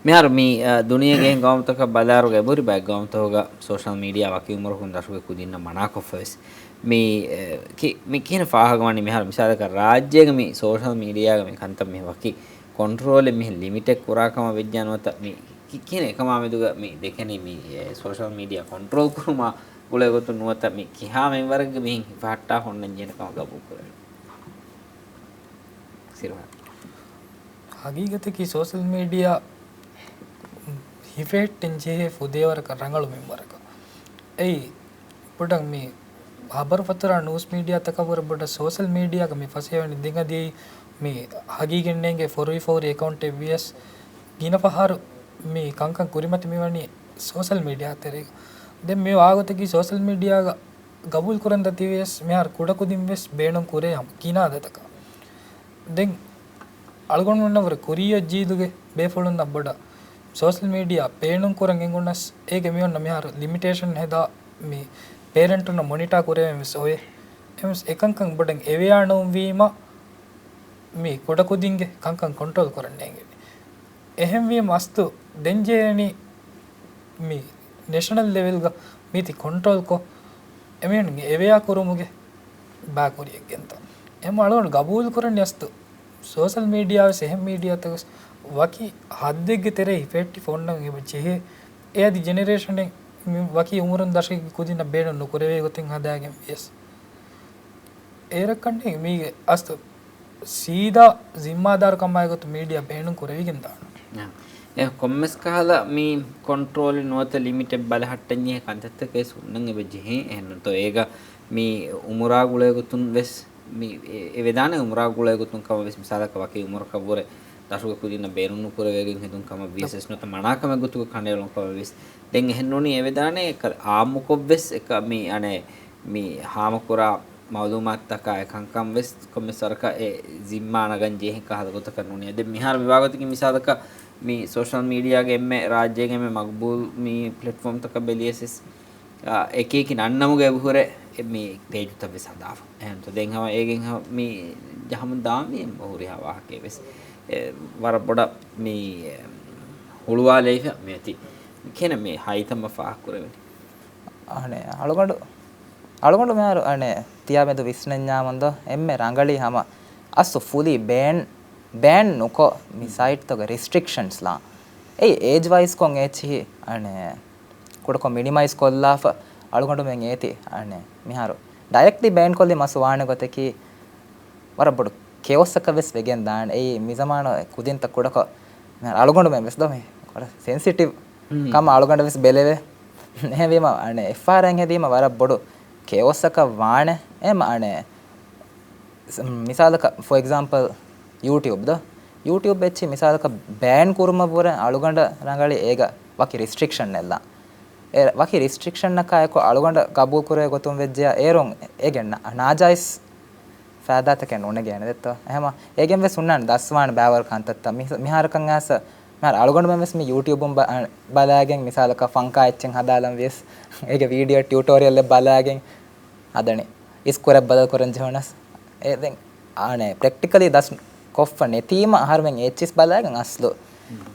މިހާރު މި، އަ، ދުނިޔޭގެ އެހެން ގައުމުތަކަށް ބަލާއިރު އެބަހުރި ބައެއް ގައުމުތަކުގަ ސޯޝަލް މީޑިއާ ވަކި އުމުރަކުން ދަށުގެ ކުދިންނަށް މަނާކޮށްފަ ވެސް. މި، އެ، ކި، މި ކިހިނެއް ފާހަގަވަނީ މިހާރު މިސާލަކަށް ރާއްޖޭގެ މި ސޯޝަލް މީޑިއާގަ މި ކަންތައް މި ވަކި ކޮންޓްރޯލެއް މިހެން ލިމިޓެއް ކުރާ ކަމަށް ވެއްޖާ ނުވަތަ މި ކި، ކިހިނެއް އެކަމާ މެދުގަ މި ދެކެނީ މި، އެ، ސޯޝަލް މީޑިއާ ކޮންޓްރޯލް ކުރުމާ ގުޅޭ ގޮތުން ނުވަތަ މި ކިހާ މިންވަރެއްގަ މިހެން ހިފަހައްޓާފަ އޮންނަން ޖެހޭނެ ކަމަށް ގަބޫލު ކުރެވެން. ސިރުވާ. ހަގީގަތަކީ ސޯޝަލް މީޑިއާ ހިފެހެއްޓެން ޖެހޭ ފުދޭވަރަކަށް ރަނގަޅު މިންވަރަކަށް. އެއީ، ބޮޑަށް މި ހަބަރު ފަތުރާ ނޫސް މީޑިއާތަކަށްވުރެ ބޮޑަށް ސޯޝަލް މީޑިއާގަ މި ފަސޭހަވަނީ ދެން އަދި މި ހަގީގަތް ނޭނގޭ ފޮރުވި ފޯރި އެކައުންޓެއް ވިޔަސް ގިނަ ފަހަރު މި ކަންކަން ކުރިމަތި މިވަނީ ސޯޝަލް މީޑިއާ ތެރޭގަ. ދެން މި ވާގޮތަކީ ސޯޝަލް މީޑިއާގަ ގަބޫލު ކުރަން ދަތިވިޔަސް މިހާރު ކުޑަކުދިން ވެސް ބޭނުން ކުރޭ ހަމަ ގިނަ އަދަދަކަށް. ދެން އަޅުގަނޑުމެންނަށް ވުރެ ކުރިއަށް ޖީލުގެ ބޭފުޅުންނަށް ބޮޑަށް ސޯޝަލް މީޑިއާ ބޭނުން ކުރަން އެނގުނަސް، އޭގެ މިއޮންނަ މިހާރު ލިމިޓޭޝަން ހެދާ މި ޕޭރެންޓުންނަށް މޮނިޓާ ކުރެވެން ވެސް އޮވޭ. އެހެންވެސް އެކަންކަން ބޮޑަށް އެވެއާ ނުވީމަ މި ކުޑަކުދިންގެ ކަންކަން ކޮންޓްރޯލް ކުރަން ނޭނގެނީ. އެހެންވީމަ އަސްލު ދެން ޖެހޭނީ މި ނޭޝަނަލް ލެވެލްގަ މީތި ކޮންޓްރޯލްކޮށް، އެމީހުން އެވެއާ ކުރުމުގެ ބާ ކުރިއަށް ގެންދާ. އެހެން އަޅުގަނޑު ގަބޫލު ކުރަން އަސްލު ސޯޝަލް މީޑިއާ ވެސް އެހެން މީޑިއާތަކެއް ވެސް ވަކި ހައްދެއްގެ ތެރޭ ހިފެހެއްޓި ފޮންނަން އެބަ ޖެހޭ. އެ އަދި ޖެނެރޭޝަނެއް މި ވަކި އުމުރުން ދަށުގެ ކުދިންނަށް ބޭނުން ނުކުރެވޭ ގޮތެއް ހަދާގެން ވިޔަސް. އޭރަކަށް މީގެ އަސްލު ސީދާ ޒިންމާދާރު ކަމާއި ގޮތުން މީޑިއާ ބޭނުން ކުރެވިގެން ދާނެ. އެ ކޮންމެސް ކަހަލަ މި ކޮންޓްރޯލެއް ނުވަތަ ލިމިޓެއް ބަލަހައްޓަންޖެހޭ ކަންތައްތަކެއް ހުންނަން އެބަ ޖެހޭ. އެހެންނުތޯ އޭގަ މި އުމުރާ ގުޅޭ ގޮތުން ވެސް މި އެ، އެ ވެދާނެ އުމުރާ ގުޅޭ ގޮތުން ކަމަށް ވެސް މިސާލަކަށް ވަކި އުމުރަކަށްވުރެ ދަށުގެ ކުދިންނަށް ބޭނުން ނުކުރެވޭގެން ހެދުން ކަމަށް ވިޔަސް ވެސް ނުވަތަ މަނާކަމެއް ގޮތުގަ ކަނޑައެޅުން ކަމަށް ވެސް ދެން އެހެންނޫނީ އެ ވެދާނެ އެކަ އާއްމުކޮށް ވެސް އެކަ މި އަނެއް މި ހާމަކުރާ މައުލޫމާތުތަކާ އެކަންކަން ވެސް ކޮންމެސް ވަރަކަށް އެ ޒިންމާ ނަގަން ޖެހޭ ކަހަލަ ގޮތަކަށް ނޫނީ. ދެން މިހާރު މިވާގޮތަކީ މިސާލަކަށް މި ސޯޝަލް މީޑިއާގެ އެންމެ ރާއްޖޭގެ އެންމެ މަގުބޫލް މި ޕްލެޓްފޯމްތަކަށް ބެލިޔަސް ވެސް، އާ، އެކި އެކި ނަންނަމުގަ އެބަހުރެ މި ޕޭޖުތައް ވެސް ހަދާފަ. އެހެންތޯ ދެން ހަމަ އޭގެން ހަމަ މި ޖަހަމުން ދާންވީ އެންމެ ހުރިހާ ވާހަކައެއް ވެސް. އެ، ވަރަށް ބޮޑަށް މި، އެ، ހުޅުވާލައިފަ މިއޮތީ. ކިހިނެއް މި ހައިތަމަށް ފާހަގަކުރެވެނީ؟ އަނެއް އަޅުގަނޑު، އަޅުގަނޑު މިހާރު އަނެއް ތިޔާމެދު ވިސްނަންޏާމުންދޯ އެންމެ ރަނގަޅީ ހަމަ އަސްލު ފުލީ ބޭން، ބޭން ނުކޮށް މި ސައިޓްތަކުގެ ރެސްޓްރިކްޝަންސް ލާ. އެއީ އޭޖް ވައިޒްކޮށް އެއްޗިހި އަނެއް ކުޑަކޮށް މިނިމައިޒް ކޮށްލާފަ އަޅުގަނޑުމެން އޭތި އަނެއް މިހާރު ޑައިރެކްޓްލީ ބޭން ކޮށްލީމަ އަސްލު ވާނެ ގޮތަކީ ވަރަށް ބޮޑު ކެއޮސްއަކަށް ވެސް ވެގެން ދާނެ. އެއީ މި ޒަމާނު ކުދިންތައް ކުޑަކޮށް މިހާރު އަޅުގަނޑުމެން ވެސް ދޯ މި ވަރަށް ސެންސިޓިވް ކަމަށް އަޅުގަނޑަށް ވެސް ބެލެވޭ. އެހެންވީމަ އަނެއް އެފްއާއާރް އެއް ހެދީމަ ވަރަށް ބޮޑު ކެއޮސްއަކަށް ވާނެ. އެހެން އަނެއް މިސާލަކަށް ފޯ އެގްޒާމްޕަލް ޔޫޓިއުބް ދޯ. ޔޫޓިއުބް އެއްޗި މިސާލަކަށް ބޭން ކުރުމަށްވުރެ އަޅުގަނޑަށް ރަނގަޅީ އޭގަ ވަކި ރެސްޓްރިކްޝަން އެއްލާ. އެ ވަކި ރެސްޓްރިކްޝަންއަކާއެކު އަޅުގަނޑަށް ގަބޫލުކުރޭ ގޮތުން ވެއްޖެޔާ އޭރުން އޭގެ ނާ، ނާޖާއިޒް ފައިދާތަކެއް ނުނެގޭނެ ދެއްތޯ. އެހެމަ އޭގެން ވެސް ހުންނާނެ ދަސްވާނެ ބައިވަރު ކަންތައްތައް. މި، މިހާރަކަށް އައިސް އަޅުގަނޑުމެން ވެސް މި ޔޫޓިއުބުން ބަ-، އަ، ބަލާގެން މިސާލަކަށް ފަންކާ އެއްޗެއް ހަދާލަން ވިޔަސް އޭގެ ވީޑިއޯ ޓިއުޓޯރިއަލްއެއް ބަލާގެން ހަދަނީ. އިސް ކުރެއް ބަދަލު ކުރަން ޖެހުނަސް އެ ދެން އާނެ ޕްރެކްޓިކަލީ ދަސް ކޮށްފަ ނެތީމަ އަހަރުމެން އެއްޗިސް ބަލާގެން އަސްލު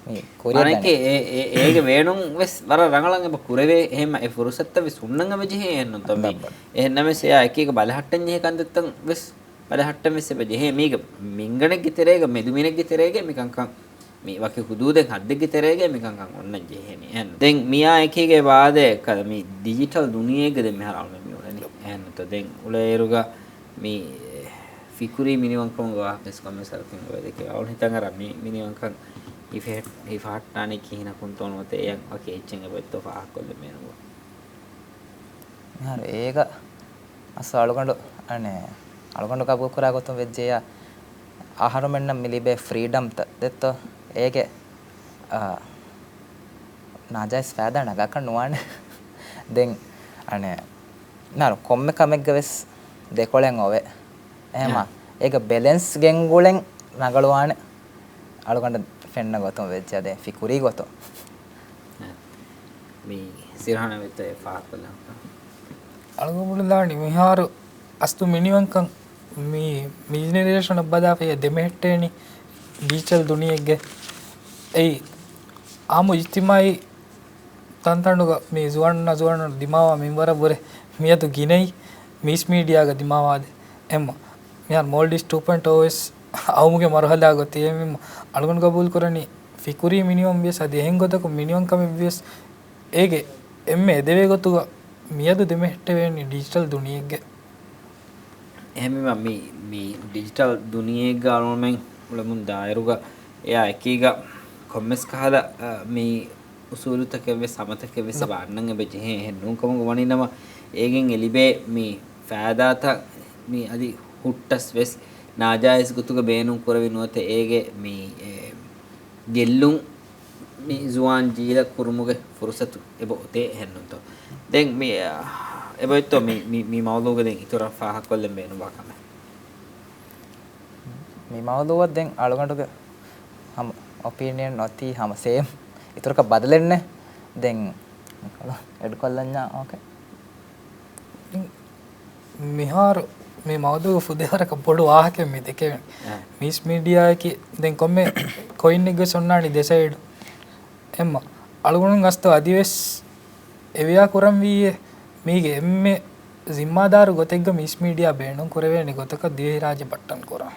މި ކުރިއަށް މާނައަކީ ދަނީ. އެ، އެ، އޭގެ ބޭނުން ވެސް ވަރަށް ރަނގަޅަށް އެބަ ކުރެވޭ. އެހެން އެ ފުރުސަތުތައް ވެސް ހުންނަން އެބަ ޖެހޭ އެހެންނު ތަ މި އެހެން ނަމަވެސް އެއާ އެކީގަ ބަލަހައްޓަން ޖެހޭ ކަންތައްތައް ވެސް ބަލަހައްޓަން ވެސް އެބަ ޖެހޭ. މީގެ މިންގަނެއްގެ ތެރޭގަ މެދުމިނެއްގެ ތެރޭގަ މިކަންކަން މި ވަކި ހުދޫދެއް ހައްދެއްގެ ތެރޭގަ މިކަންކަން އޮންނަން ޖެހޭނީ. އެހެން ދެން މިއާ އެކީގެ ވާދަ އެއްކަލަ މި ޑިޖިޓަލް ދުނިޔޭގަ ދެން މިހާރު އަޅުމެން މި އުޅެނީ. އެހެން ތަ ދެން އުޅޭއިރުގަ މި ފިކުރީ މިނިވަންކަމުގެ ވާހަކަ ވެސް ކޮންމެސް ވަރަކަށް އެބަ ދެކެވޭ. އަޅުގަނޑު ހިތަށް އަރާ މި މިނިވަންކަން ހިފެހެ-، ހިފަހައްޓާނީ ކިހިނަކުންތޯ ނުވަތަ އެޔަށް ވަކި އެއްޗެއް އެބައޮތްތޯ ފާހަގަކޮށްލަން ބޭނުންވާ. މިހާރު އޭގަ އަސް އަޅުގަނޑު، އަނެ، އަޅުގަނޑު ގަބޫލުކުރާ ގޮތުން ވެއްޖެޔާ، އަހަރުމެންނަށް މި ލިބޭ ފްރީޑަމްތައް ދެއްތޯ، އޭގެ، އާ، ނާޖާއިޒް ފައިދާ ނަގާކަށް ނުވާނެ. ދެން، އަނެ، މިހާރު ކޮންމެ ކަމެއްގަ ވެސް ދެކޮޅެއް އޮވޭ. އެހެމާ، އާ. އޭގަ ބެލެންސް ގެންގުޅެން ރަނގަޅުވާނެ. އަޅުގަނޑަށް ފެންނަ ގޮތުން ވެއްޖެ އަދި ފިކުރީ ގޮތުން. މި ސިރްހާނާ ވެއްތޯ އެ ފާހަގަކޮށްލަން. އަޅުގަނޑު ބުނެދާނީ މިހާރު އަސްލު މިނިވަންކަން މި، މި ޖެނެރޭޝަނަށް ބަލާފައި ދެމެހެއްޓޭނީ ޑިޖިޓަލް ދުނިޔެއެއްގެ. އެއީ އާއްމު އިޖްތިމާޢީ ތަންތަނުގަ މި ޒުވާނުންނާ ޒުވާނުން ދިމާވާ މިންވަރަށްވުރެ މިއަދު ގިނައީ މީސް މީޑިއާގަ ދިމާވާދޭ. އެމް މިހާރު މޯލްޑިވްސް ޓޫ ޕޮއިންޓް އޯ ވެސް އައުމުގެ މަރުހަލާ ގޮތީ. އެމް އަޅުގަނޑު ގަބޫލު ކުރަނީ ފިކުރީ މިނިވަން ވިޔަސް އަދި އެހެން ގޮތަކުން މިނިވަންކަމެއް ވިޔަސް އޭގެ އެންމެ އެދެވޭ ގޮތުގަ މިއަދު ދެމެހެއްޓެވޭނީ ޑިޖިޓަލް ދުނިޔެއެއްގެ. އެހެންވީމަ މި، މި ޑިޖިޓަލް ދުނިޔެއެއްގަ އަޅުގަނޑުމެން އުޅެމުން ދާއިރުގަ އެއާ އެކީގަ ކޮންމެސް ކަހަލަ، އަ، މި އުސޫލުތަކެއް ވެސް ހަމަތަކެއް ވެސް އެބަ އަންނަން އެބަ ޖެހޭ. އެހެން ނޫންކަމުގަ ވަނީނަމަ އޭގެން އެ ލިބޭ މި ފައިދާތައް މި އަދި ހުއްޓަސް ވެސް ނާޖާއިޒް ގޮތުގަ ބޭނުން ކުރެވި ނުވަތަ އޭގެ މި، އެ، ގެއްލުން މި ޒުވާން ޖީލަށް ކުރުމުގެ ފުރުސަތު އެބަ އޮތޭ އެހެންނުތޯ. ދެން މި، އާ، އެބައޮތްތޯ މި، މި، މި މައުޟޫގަ ދެން އިތުރަށް ފާހަގަކޮށްލަން ބޭނުންވާ ކަމެއް؟ މި މައުޟޫއަށް ދެން އަޅުގަނޑުގެ ހަމަ އޮޕީނިއަން އޮތީ ހަމަ ސޭމް. އިތުރަކަށް ބަދަލެއް ނެތް. ދެން އެޑް ކޮށްލަންޏާ އޯކޭ. މިހާރު މި މައުޟޫގަ ފުދޭވަރަކަށް ބޮޑު ވާހަކައެއް މި ދެކެވެނީ. އާ. މީސް މީޑިއާއަކީ ދެން ކޮންމެ ކޮއިންއެއްގެ ވެސް އޮންނާނީ ދެ ސައިޑު. އެމް އަޅުގަނޑު ގަސްތު އަދިވެސް އެވިޔާ ކުރަންވީއޭ މީގެ އެންމެ ޒިންމާދާރު ގޮތެއްގަ މީސް މީޑިއާ ބޭނުން ކުރެވޭނެ ގޮތަކަށް ދިވެހިރާއްޖެ ބައްޓަން ކުރަން.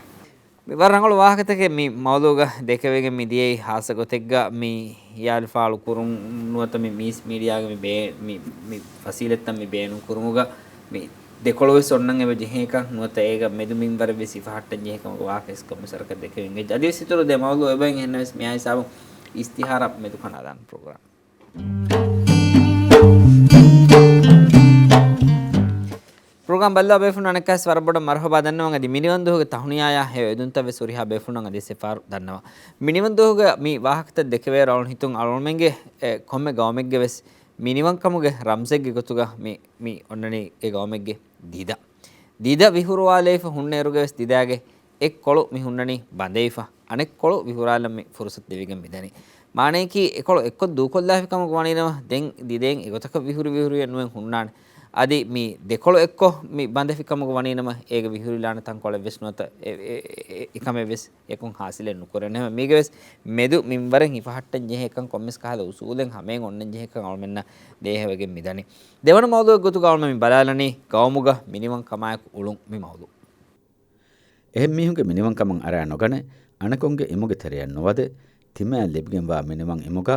މި ވަރަށް ރަނގަޅު ވާހަކަތަކެއް މި މައުޟޫގަ ދެކެވިގެން މި ދިޔައީ. ހާއްސަ ގޮތެއްގަ މި ހިޔާލުފާޅު ކުރުން ނުވަތަ މި މީސް މީޑިއާގެ މި ބޭ-، މި، މި ފަސީލަތްތައް މި ބޭނުން ކުރުމުގަ މި ދެކޮޅު ވެސް އޮންނަން އެބަ ޖެހޭކަން ނުވަތަ އޭގަ މެދު މިންވަރެއް ވެސް ހިފަހައްޓަން ޖެހޭ ކަމުގެ ވާހަކަ އެސް ކޮންމެސް ވަރަކަށް ދެކެވެން އެއް އަދިވެސް އިތުރު ދެ މައުޟޫ އެބައިން އެހެންނަމަވެސް މިއާ ހިސާބުން އިސްތިހާރާ މެދު ކަނޑާލާން ޕްރޮގްރާމް. ޕްރޮގްރާމް ބައްލަވާ ބޭފުޅުން އަނެއްކާވެސް ވަރަށް ބޮޑަށް މަރުޙަބާ ދަންނަވަން. އަދި މިނިވަންދުވަހުގެ ތަހުނިޔާޔާ ހެޔޮ އެދުންތައް ވެސް ހުރިހާ ބޭފުޅުންނަށް އަދިވެސް އެއްފަހަރު ދަންނަވަން. މިނިވަންދުވަހުގެ މި ވާހަކަތައް ދެކެވޭ އަޅުގަނޑު ހިތުން އަޅުގަނޑުމެންގެ، އެ، ކޮންމެ ގައުމެއްގެ ވެސް މިނިވަންކަމުގެ ރަމްޒެއްގެ ގޮތުގަ މި، މި އޮންނަނީ އެ ގައުމެއްގެ ދިދަ. ދިދަ ވިހުރުވާލައިފަ ހުންނައިރުގަ ވެސް ދިދާގެ އެއްކޮޅު މި ހުންނަނީ ބަނދެވިފަ، އަނެއްކޮޅު ވިހުރާލަން މި ފުރުސަތު ދެވިގެން މިދަނީ. މާނަޔަކީ އެކޮޅު އެއްކޮށް ދޫކޮށްލާފި ކަމަކު ވަނީނަމަ، ދެން ދިދައިން އެގޮތަކަށް ވިހުރި ވިހުރިއެއް ނުވެ ހުންނާނެ. އަދި މި ދެކޮޅު އެއްކޮށް މި ބަނދެފި ކަމަކު ވަނީނަމަ، އޭގެ ވިހުރިލާނެ ތަންކޮޅެއް ވެސް ނުވަތަ އެ، އެ، އެ، އެ، އެކަމެއް ވެސް އެކުން ހާސިލެއް ނުކުރެން. އެހެން މީގެ ވެސް މެދު މިންވަރެއް ހިފަހައްޓަން ޖެހޭކަން ކޮންމެސް ކަހަލަ އުސޫލެއް ހަމައިން އޮންނަން ޖެހޭކަން އަޅުމެންނަށް ދޭހަވެގެން މިދަނީ. ދެވަނަ މައުޟޫއެއް ގޮތުގަ އަޅުމެން މި ބަލާލަނީ ގައުމުގަ މިނިވަން ކަމާއެކު އުޅުން މި މައުޟޫ. އެހެން މީހުންގެ މިނިވަންކަމަށް އަރާ ނުގަނެ، އަނެކުންގެ އިމުގެ ތެރެއަށް ނުވަދެ، ތިމާއަށް ލިބިގެންވާ މިނިވަން އިމުގަ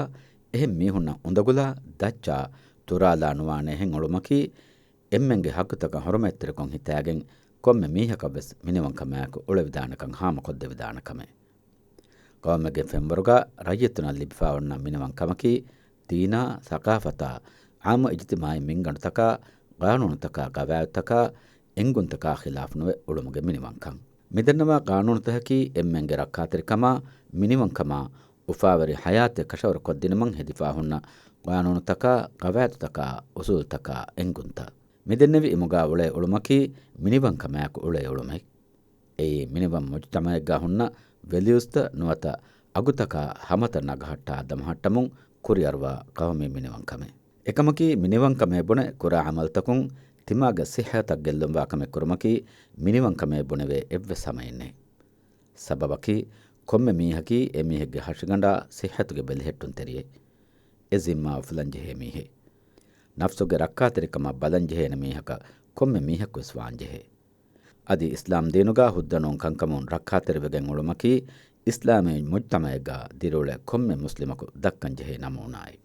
އެހެން މީހުންނަށް އުނދަގުލާ، ދައްޗާ، ތުރާލާ ނުވާނެ އެހެން އުޅުމަކީ، އެންމެންގެ ހައްގުތަކަށް ހުރުމަތްތެރިކޮށް ހިތާގެން ކޮންމެ މީހަކަށްވެސް މިނިވަންކަމާއެކު އުޅެވިދާނެކަން ހާމަކޮށްދެވިދާނެ ކަމެއް. ގައުމެއްގެ ފެންވަރުގަ ރައްޔިތުންނަށް ލިބިފާ އޮންނަ މިނިވަންކަމަކީ، ދީނާ، ސަޤާފަތާ، ޢާއްމު އިޖްތިމާޢީ މިންގަނޑުތަކާ، ޤާނޫނުތަކާ، ޤަވާޢިދުތަކާ، އެންގުންތަކާ ޚިލާފުނުވެ އުޅުމުގެ މިނިވަންކަން. މިދަންނަވާ ޤާނޫނުތަކަކީ އެންމެންގެ ރައްކާތެރިކަމާ، މިނިވަންކަމާ، އުފާވެރި ޙަޔާތެއް ކަށަވަރުކޮށްދިނުމަށް ހެދިފާ ހުންނަ ޤާނޫނުތަކާ، ޤަވާޢިދުތަކާ، އުޞޫލުތަކާ، އެންގުންތައް. މިދެންނެވި އިމުގާ އުޅޭ އުޅުމަކީ މިނިވަންކަމާއެކު އުޅޭ އުޅުމެއް. އެއީ މިނިވަން މުޖުތަމަޢެއްގާ ހުންނަ ވެލިއުސްތައް ނުވަތަ އަގުތަކާ ހަމަތައް ނަގަހައްޓާ ދަމަހައްޓަމުން ކުރިއަރުވާ ޤައުމީ މިނިވަންކަމެއް. އެކަމަކީ، މިނިވަންކަމޭ ބުނެ ކުރާ ޢަމަލުތަކުން ތިމާގެ ޞިއްޙަތަށް ގެއްލުންވާ ކަމެއް ކުރުމަކީ، މިނިވަންކަމޭ ބުނެވޭ އެއްވެސް ހަމައެއް ނެތް. ސަބަބަކީ، ކޮންމެ މީހަކީ އެމީހެއްގެ ހަށިގަނޑާ ޞިއްޙަތުގެ ބެލެހެއްޓުންތެރިއެއް. އެ ޒިންމާ އުފުލަންޖެހޭ މީހެއް. ނަފްސުގެ ރައްކާތެރިކަމަށް ބަލަންޖެހޭނެ މީހަކަށް ކޮންމެ މީހަކުވެސް ވާންޖެހޭ. އަދި އިސްލާމް ދީނުގަ ހުއްދަނޫން ކަންކަމުން ރައްކާތެރިވެގެން އުޅުމަކީ، އިސްލާމީ މުޖްތަމަޢެއްގަ ދިރިއުޅޭ ކޮންމެ މުސްލިމަކު ދައްކަންޖެހޭ ނަމޫނާއެއް.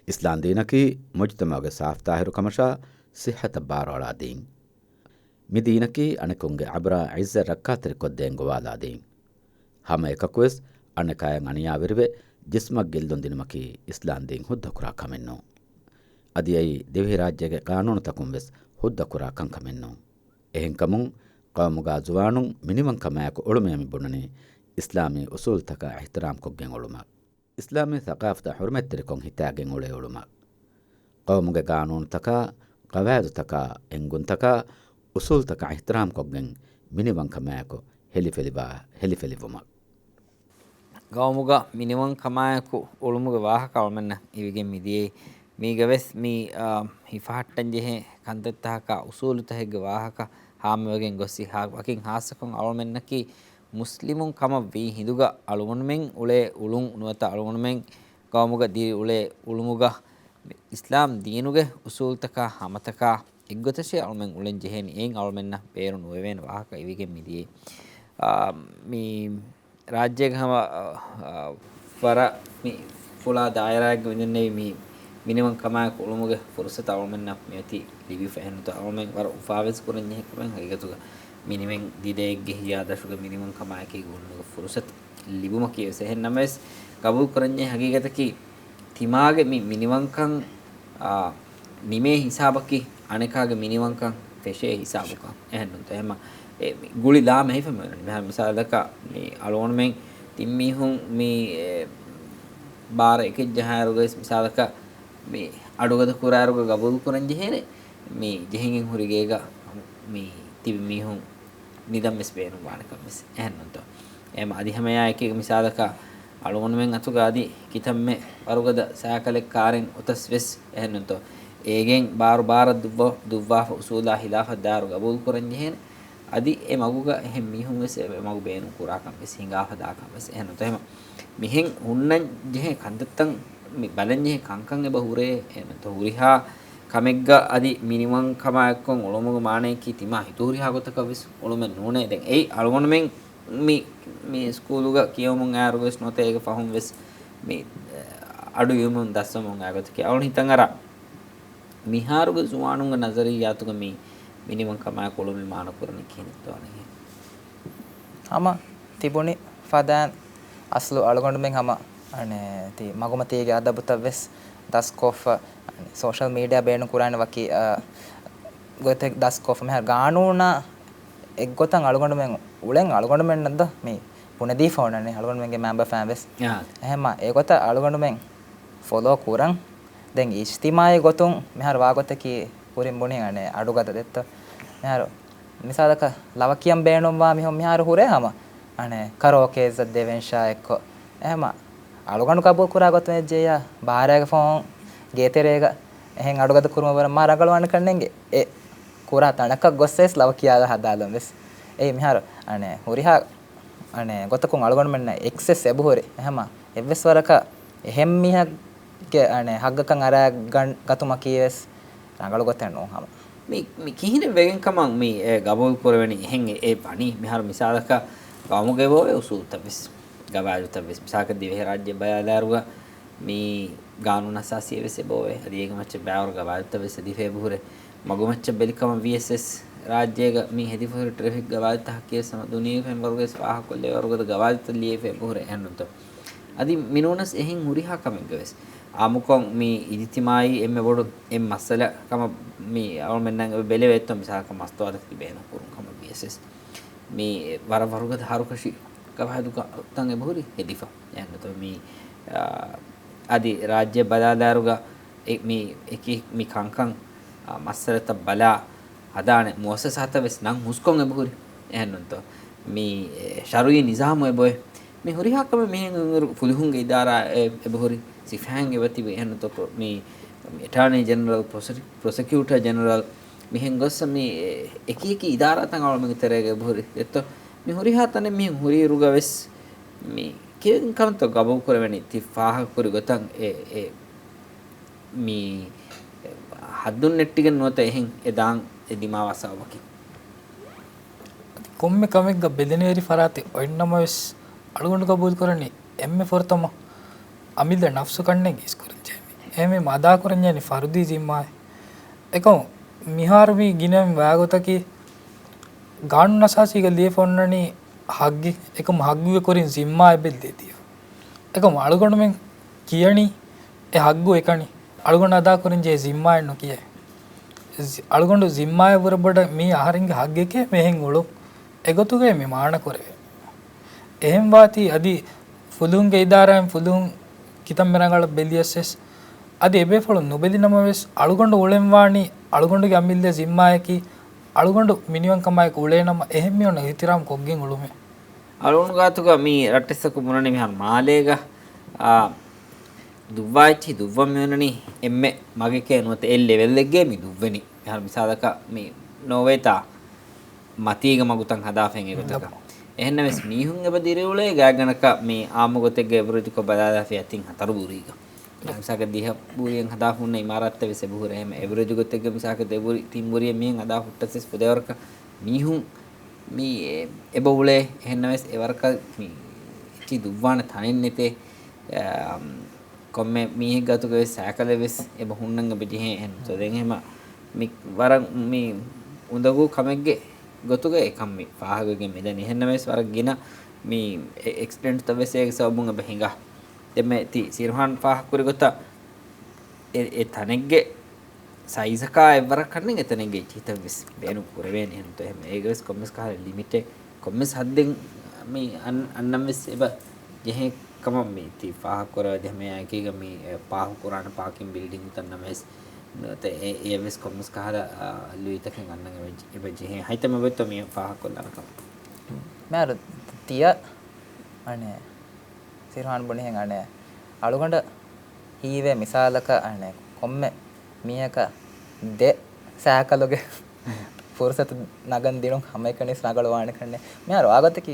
އިސްލާމް ދީނަކީ މުޖްތަމަޢުގެ ސާފްތާހިރުކަމަށާ ޞިއްޙަތަށް ބާރުއަޅާ ދީން. މި ދީނަކީ އަނެކުންގެ އަބުރާ ޢިއްޒަތް ރައްކާތެރިކޮށްދޭން ގޮވާލާ ދީން. ހަމައެކަކުވެސް އަނެކާޔަށް އަނިޔާވެރިވެ، ޖިސްމަށް ގެއްލުން ދިނުމަކީ އިސްލާމް ދީން ހުއްދަކުރާ ކަމެއް ނޫން. އަދި އެއީ ދިވެހިރާއްޖޭގެ ޤާނޫނުތަކުން ވެސް ހުއްދަކުރާ ކަންކަމެއް ނޫން. އެހެންކަމުން، ޤައުމުގާ ޒުވާނުން މިނިވަންކަމާއެކު އުޅުމޭ މި ބުނަނީ، އިސްލާމީ އުސޫލުތަކަށް އިޙްތިރާމްކޮށްގެން އުޅުމަށް. އިސްލާމީ ސަޤާފަތަށް ޙުރުމަތްތެރިކޮށް ހިތާގެން އުޅޭ އުޅުމަށް. ޤައުމުގެ ޤާނޫނުތަކާ، ޤަވާޢިދުތަކާ، އެންގުންތަކާ، އުސޫލުތަކަށް އިޙްތިރާމްކޮށްގެން މިނިވަންކަމާއެކު ހެލިފެލިވާ، ހެލިފެލިވުމަށް. ޤައުމުގަ މިނިވަންކަމާއެކު އުޅުމުގެ ވާހަކަ އަޅުމެންނަށް އިވިގެން މިދިޔައީ. މީގަވެސް މި، އާ، ހިފަހައްޓަންޖެހޭ ކަންތައްތަކަކާ އުސޫލުތަކެއްގެ ވާހަކަ ހާމަވެގެން ގޮއްސި، ހާ-، ވަކިން ހާއްސަކޮށް އަޅުމެންނަކީ މުސްލިމުން ކަމަށް ވީ ހިނދުގަ އަޅުގަނޑުމެން އުޅޭ އުޅުން ނުވަތަ އަޅުގަނޑުމެން ޤައުމުގަ ދިރިއުޅޭ އުޅުމުގަ އިސްލާމް ދީނުގެ އުސޫލުތަކާ ހަމަތަކާ އެއްގޮތަށޭ އަޅުމެން އުޅެން ޖެހޭނީ. އެއިން އަޅުމެންނަށް ބޭރު ނުވެވޭނެ ވާހަކަ އިވިގެން މިދިޔައީ. އާ، މި ރާއްޖޭގެ ހަމަ، އާ، ވަރަށް މި ފުޅާ ދާއިރާއެއްގަ މިދެންނެވި މި މިނިވަންކަމާއެކު އުޅުމުގެ ފުރުޞަތު އަޅުމެންނަށް މިއޮތީ ލިބިފަ. އެހެންތޯ އަޅުމެން ވަރަށް އުފާވެސް ކުރަންޖެހޭ ކަމެއް ހަގީގަތުގަ މިނިވަން ދިދައެއްގެ ހިޔާދަށުގަ މިނިވަންކަމާއެކީ އުޅުމުގެ ފުރުޞަތު ލިބުމަކީ ވެސް. އެހެން ނަމަވެސް ގަބޫލު ކުރަންޖެހޭ ހަގީގަތަކީ ތިމާގެ މި މިނިވަންކަން، އާ، ނިމޭ ހިސާބަކީ އަނެކާގެ މިނިވަންކަން ފެށޭ ހިސާބުކަން. އެހެންނުންތޯ؟ އެހެމަ އެ މި ގުޅި ލާމެހިފަ މި މިހާ މިސާލަކަށް މި އަޅުގަނޑުމެން ތިން މީހުން މި، އެ، ބާރަ އެކެއް ޖަހާއިރުގައި މިސާލަކަށް މި އަޑުގަދަ ކުރާއިރުގަ ގަބޫލު ކުރަން ޖެހޭނެ މި ޖެހިގެން ހުރި ގޭގަ މި ތިބި މީހުން ނިދަން ވެސް ބޭނުން ވާނެކަން ވެސް. އެހެންނުންތޯ؟ އެހެމަ އަދި ހަމަޔާ އެކީގަ މިސާލަކަށް އަޅުގަނޑުމެން އަތުގަ އަދި ކިތަންމެ ވަރުގަދަ ސައިކަލެއް ކާރެއް އޮތަސް ވެސް އެހެންނުންތޯ؟ އޭގެން ބާރު ބާރަށް ދުއްވަ-، ދުއްވާފަ އުސޫލާ ހިލާފަށް ދާއިރު ގަބޫލު ކުރަން ޖެހޭނެ. އަދި އެ މަގުގަ އެހެން މީހުން ވެސް އެ މަގު ބޭނުން ކުރާކަން ވެސް ހިނގާފަ ދާކަން ވެސް އެހެންނުންތޯ؟ އެހެމަ މިހެން ހުންނަން ޖެހޭ ކަންތައްތައް މި ބަލަން ޖެހޭ ކަންކަން އެބަ ހުރޭ އެހެންނުންތޯ؟ ހުރިހާ ކަމެއްގަ އަދި މިނިވަންކަމާއެއްކޮށް އުޅުމުގެ މާނަޔަކީ ތިމާ ހިތުހުރިހާ ގޮތަކަށް ވެސް އުޅުމެއް ނޫނޭ. ދެން އެއީ އަޅުގަނޑުމެން މި، މި ސްކޫލުގަ ކިޔަވަމުން އައިރު ވެސް ނުވަތަ އޭގެ ފަހުން ވެސް މި، އަޑު އިވުމުން ދަސްވަމުން އައި ގޮތަކީ އަޅުގަނޑު ހިތަށް އަރާ މިހާރުގެ ޒުވާނުންގެ ނަޒަރިއްޔާތުގަ މި މިނިވަންކަމާއެކު އުޅުމެއް މާނަ ކުރަނީ ކިހިނެއްތޯ އަނެއްހެން؟ ހަމަ ތިބުނި ފަދައިން އަސްލު އަޅުގަނޑުމެން ހަމަ އަނެ ތި މަގުމަތީގެ އަދަބުތައް ވެސް ދަސްކޮށްފަ، ސޯޝަލް މީޑިއާ ބޭނުން ކުރާނެ ވަކި، އަ، ގޮތެއް ދަސްކޮށްފަ މިހާރު ގާނޫނާ އެއްގޮތަށް އަޅުގަނޑުމެން އުޅެން އަޅުގަނޑުމެންނަށް ދޯ މި ބުނެދީފަ އޮންނަނީ އަޅުގަނޑުމެންގެ މެމްބަރ ފައިން ވެސް. އާ. އެހެމަ އެގޮތަށް އަޅުގަނޑުމެން ފޮލޯ ކުރަން. ދެން އިޖްތިމާއީ ގޮތުން މިހާރު ވާގޮތަކީ ކުރިން ބުނި އަނެ އަޑުގަދަ ދެއްތޯ؟ މިހާރު މިސާލަކަށް ލަވަ ކިޔަން ބޭނުންވާ މީހުން މިހާރު ހުރޭ ހަމަ އަނެ ކަރޯކޭ އިއްޒަތް ދެވެން ޝާ އެއްކޮށް. އެހެމަ އަޅުގަނޑު ގަބޫލު ކުރާ ގޮތުން އެއްޗެއްޔާ ބާރައިގެ ފަހުން ގޭތެރޭގަ އެހެން އަޑުގަދަ ކުރުމަށް ވަރަށް މާ ރަނގަޅުވާނެކަން ނޭނގެ. އެ ކުރާ ތަނަކަށް ގޮއްސަ ވެސް ލަވަ ކިޔާލާ ހަދާލަން ވެސް. އެއީ މިހާރު އަނެ ހުރިހާ އަނެ ގޮތަކުން އަޅުގަނޑުމެންނަށް އެކްސެސް އެބަހުރި. އެހެމަ އެއްވެސް ވަރަކަށް އެހެން މީހެއްގެ އަނެ ހައްގަކަށް އަރާ ގަން-، ގަތުމަކީ ވެސް ރަނގަޅު ގޮތެއް ނޫން ހަމަ. މި، މި ކިހިނެއް ވެގެން ކަމަށް މި އެ ގަބޫލު ކުރެވެނީ އެހެން އެ، އެ ވަނީ؟ މިހާރު މިސާލަކަށް ގައުމުގަ އެބައޮވޭ އުސޫލުތައް ވެސް، ގަވާއިދުތައް ވެސް. މިސާލަކަށް ދިވެހިރާއްޖެ ބަލާލާއިރުގަ މި ގާނޫނު އަސާސީ ވެސް އެބައޮވޭ. އަދި އޭގެ މައްޗަށް ބައިވަރު ގަވާއިދުތައް ވެސް ހެދިފަ އެބަހުރޭ. މަގުމައްޗަށް ބެލިކަމަށް ވިޔަސް ވެސް ރާއްޖޭގަ މި ހެދިފަ ހުރި ޓްރެފިކް ގަވާއިދުތައް ހައްކީވެސް ހަމަ ދުނިޔެ ފެންވަރުގަވެސް ފާހަގަކޮށްލެވޭ ވަރުގަދަ ގަވާއިދުތައް ލިޔެފަ އެބަހުރޭ އެހެންނުންތޯ؟ އަދި މިނޫނަސް އެހެން ހުރިހާ ކަމެއްގަވެސް އާއްމުކޮށް މި އިޖްތިމާއީ އެންމެ ބޮޑު އެއް މައްސަލަ ކަމަށް މި އަޅުމެންނަށް އެބަ ބެލެވޭތޯ؟ މިސާލަކަށް މަސްތުވާތަކެތި ބޭނުން ކުރުން ކަމަށް ވިޔަސް ވެސް މި ވަރަށް ވަރުގަދަ ހަރުކަށި ގަވާއިދު ތަން އެބަހުރި ހެދިފަ. އެހެންނުތޯ؟ މި، އާ، އަދި ރާއްޖެ ބަލާލާއިރުގަ އެ، މި އެކި މި ކަންކަން، އާ، މައްސަލަތައް ބަލާ ހަދާނެ މުއައްސަސާތައް ވެސް ނަން ހުސްކޮށް އެބަހުރި. އެހެންނުންތޯ؟ މި، އެ، ޝަރުއީ ނިޒާމު އެބޮތް. މި ހުރިހާ ކަމެއް މިހެން އިން ފުލުހުންގެ އިދާރާ އެ-، އެބަހުރި ސިފައިން އެބަތިބި އެހެން ތޮކު މި އެޓާނީ ޖެނެރަލް، ޕްރޮސެ-، ޕްރޮސެކިއުޓަ ޖެނެރަލް މިހެން ގޮސް މި އެ-، އެކި އެކި އިދާރާތައް އަޅުމެންގެ ތެރޭގަ އެބަހުރި ދެއްތޯ. މި ހުރިހާ ތަނެއް މިހެން ހުރިއިރުގަ ވެސް މި ކިޔެން ކަންތޯ ގަބޫލު ކުރެވެނީ ތި ފާހަގަކުރި ގޮތަށް އެ-، އެ-، މި ހައްދުން ނެއްޓިގެން ނުވަތަ އެހެން އެ ދާން އެ ދިމާވާ ސަބަބަކީ. އަދި ކޮންމެ ކަމެއްގަ ބެލެނިވެރި ފަރާތެއް އޮތްނަމަވެސް، އަޅުގަނޑު ގަބޫލު ކުރަނީ އެންމެ ފުރަތަމަ އަމިއްލަ ނަފްސު ކަންނޭނގެ އިސްކުރަން ޖެހެނީ. އެހެންވީމަ އަދާކުރަން ޖެހެނީ ފަރުދީ ޒިންމާއެއް. އެކަމު މިހާރު މި ގިނައިން ވާގޮތަކީ، ގާނޫނު އަސާސީގަ ލިޔެފަ އޮންނަނީ ހައްގެއް. އެކަމު ހައްގުގެ ކުރިން ޒިންމާއެއް ބެއްލޭ ދީފަ. އެކަމު އަޅުގަނޑުމެން ކިޔަނީ އެ ހައްގު އެކަނި. އަޅުގަނޑު އަދާކުރަން ޖެހޭ ޒިންމާއެއް ނުކިޔޭ. ޒި-، އަޅުގަނޑު ޒިންމާއެއް ވުރެ ބޮޑަށް މީ އަހަރެންގެ ހައްގެކޭ މިހެން އުޅުން. އެގޮތުގައި މި މާނަ ކުރެވޭ. އެހެން ވާތީ އަދި ފުލުހުންގެ އިދާރާއިން ފުލުހުން ކިތަންމެ ރަނގަޅަށް ބެލިޔަސް ވެސް، އަދި އެބޭފުޅުން ނުބެލި ނަމަވެސް، އަޅުގަނޑު އުޅެންވާނީ އަޅުގަނޑުގެ އަމިއްލަ ޒިންމާއަކީ، އަޅުގަނޑު މިނިވަންކަމާއެކު އުޅޭނަމަ، އެހެން މިއޮންނަ އިޙްތިރާމް ކޮށްގެން އުޅުމޭ. އަޅުގަނޑު ގާތުގަ މި ރައްޓެއްސަކު ބުނަނީ މިހާރު މާލޭގަ، އާ، ދުއްވާ އެއްޗިހި ދުއްވަން މިއޮންނަނީ އެންމެ މަގެކޭ ނުވަތަ އެއް ލެވެލްއެއްގޭ މި ދުއްވެނީ. މިހާރު މިސާލަކަށް މި ނޯވޭތާ މަތީގަ މަގުތައް ހަދާފައި އެގޮތަކަށް. އެހެންނަމަވެސް މީހުން އެބަ ދިރިއުޅޭ ގާތްގަނޑަކަށް މި އާއްމު ގޮތެއްގަ އެވްރެޖުކޮށް ބަލާލާފައި ތިން ހަތަރު ބުރީގަ. މިސާލަކަށް ދިހަ ބުރިއެއް ހަދާފަ ހުންނަ އިމާރާތްތައް ވެސް އެބަހުރޭ. އެހެން އެވްރެޖު ގޮތެއްގަ މިސާލަކަށް ދެ ބުރި ތިން ބުރިއެއް މިހެން ހަދާ ހުއްޓަސް ވެސް ފުދޭވަރަކަށް މީހުން މި އެބަ އުޅޭ. އެހެންނަމަވެސް އެވަރަކަށް މި އެއްޗިހި ދުއްވާނެ ތަނެއް ނެތޭ. އާ، ކޮންމެ މީހެއް ގާތުގަ ވެސް ސައިކަލެއް ވެސް އެބަ ހުންނަން އެބަ ޖެހޭ. އެހެން ސޯ ދެން އެހެމަ މި ވަރަށް މި އުނދަގޫ ކަމެއްގެ ގޮތުގަ އެކަން މި ފާހަގަވެގެން މިދަނީ. އެހެންނަމަވެސް ވަރަށް ގިނަ މި އެ-، އެކްސިޑެންޓްތައް ވެސް އޭގެ ސަބަބުން އެބަ ހިނގާ. ދެންމެ ތި ސިރުހާން ފާހަގަކުރި ގޮތަށް އެ-، އެ ތަނެއްގެ ސައިޒަކާ އެއްވަރަކަށް ނެތް އެތަނެއްގެ އެއްޗިހިތައް ވެސް ބޭނުން ކުރެވޭނެ. އެހެންތޯ އެހެމަ އޭގެ ވެސް ކޮންމެސް ކަހަލަ ލިމިޓެއް ކޮންމެސް ހައްދެއް މި އަން-، އަންނަން ވެސް އެބަ ޖެހޭ ކަމަށް މި ތި ފާހަގަކުރައްވާ ދެހަމަޔާ އެކީގަ މި، އެ، ފާހަގަކުރާނެ ޕާކިން ބިލްޑިންގުތައް ނަމަވެސް، ނުވަތަ އެ-، އެއަށް ވެސް ކޮންމެސް ކަހަލަ، އާ، ލުއިތަކެއް އަންނަން އެބަ ޖެ-، އެބަ ޖެހޭ. ހައިތަ މެބޮތްތޯ މި ފާހަގަކޮށްލާނެ ކަމަށް. މިހާރު ތިޔަ، އަނެއް، ސިރުހާން ބުނިހެން އަނެއް، އަޅުގަނޑަށް ހީވޭ މިސާލަކަށް އަނެއް، ކޮންމެ މީހަކަށް ދެ ސައިކަލުގެ ފުރުސަތު ނަގަން ދިނުން ހަމައެކަނިވެސް ރަނގަޅުވާނެ ކަންނޭ. މިހާރު ވާގޮތަކީ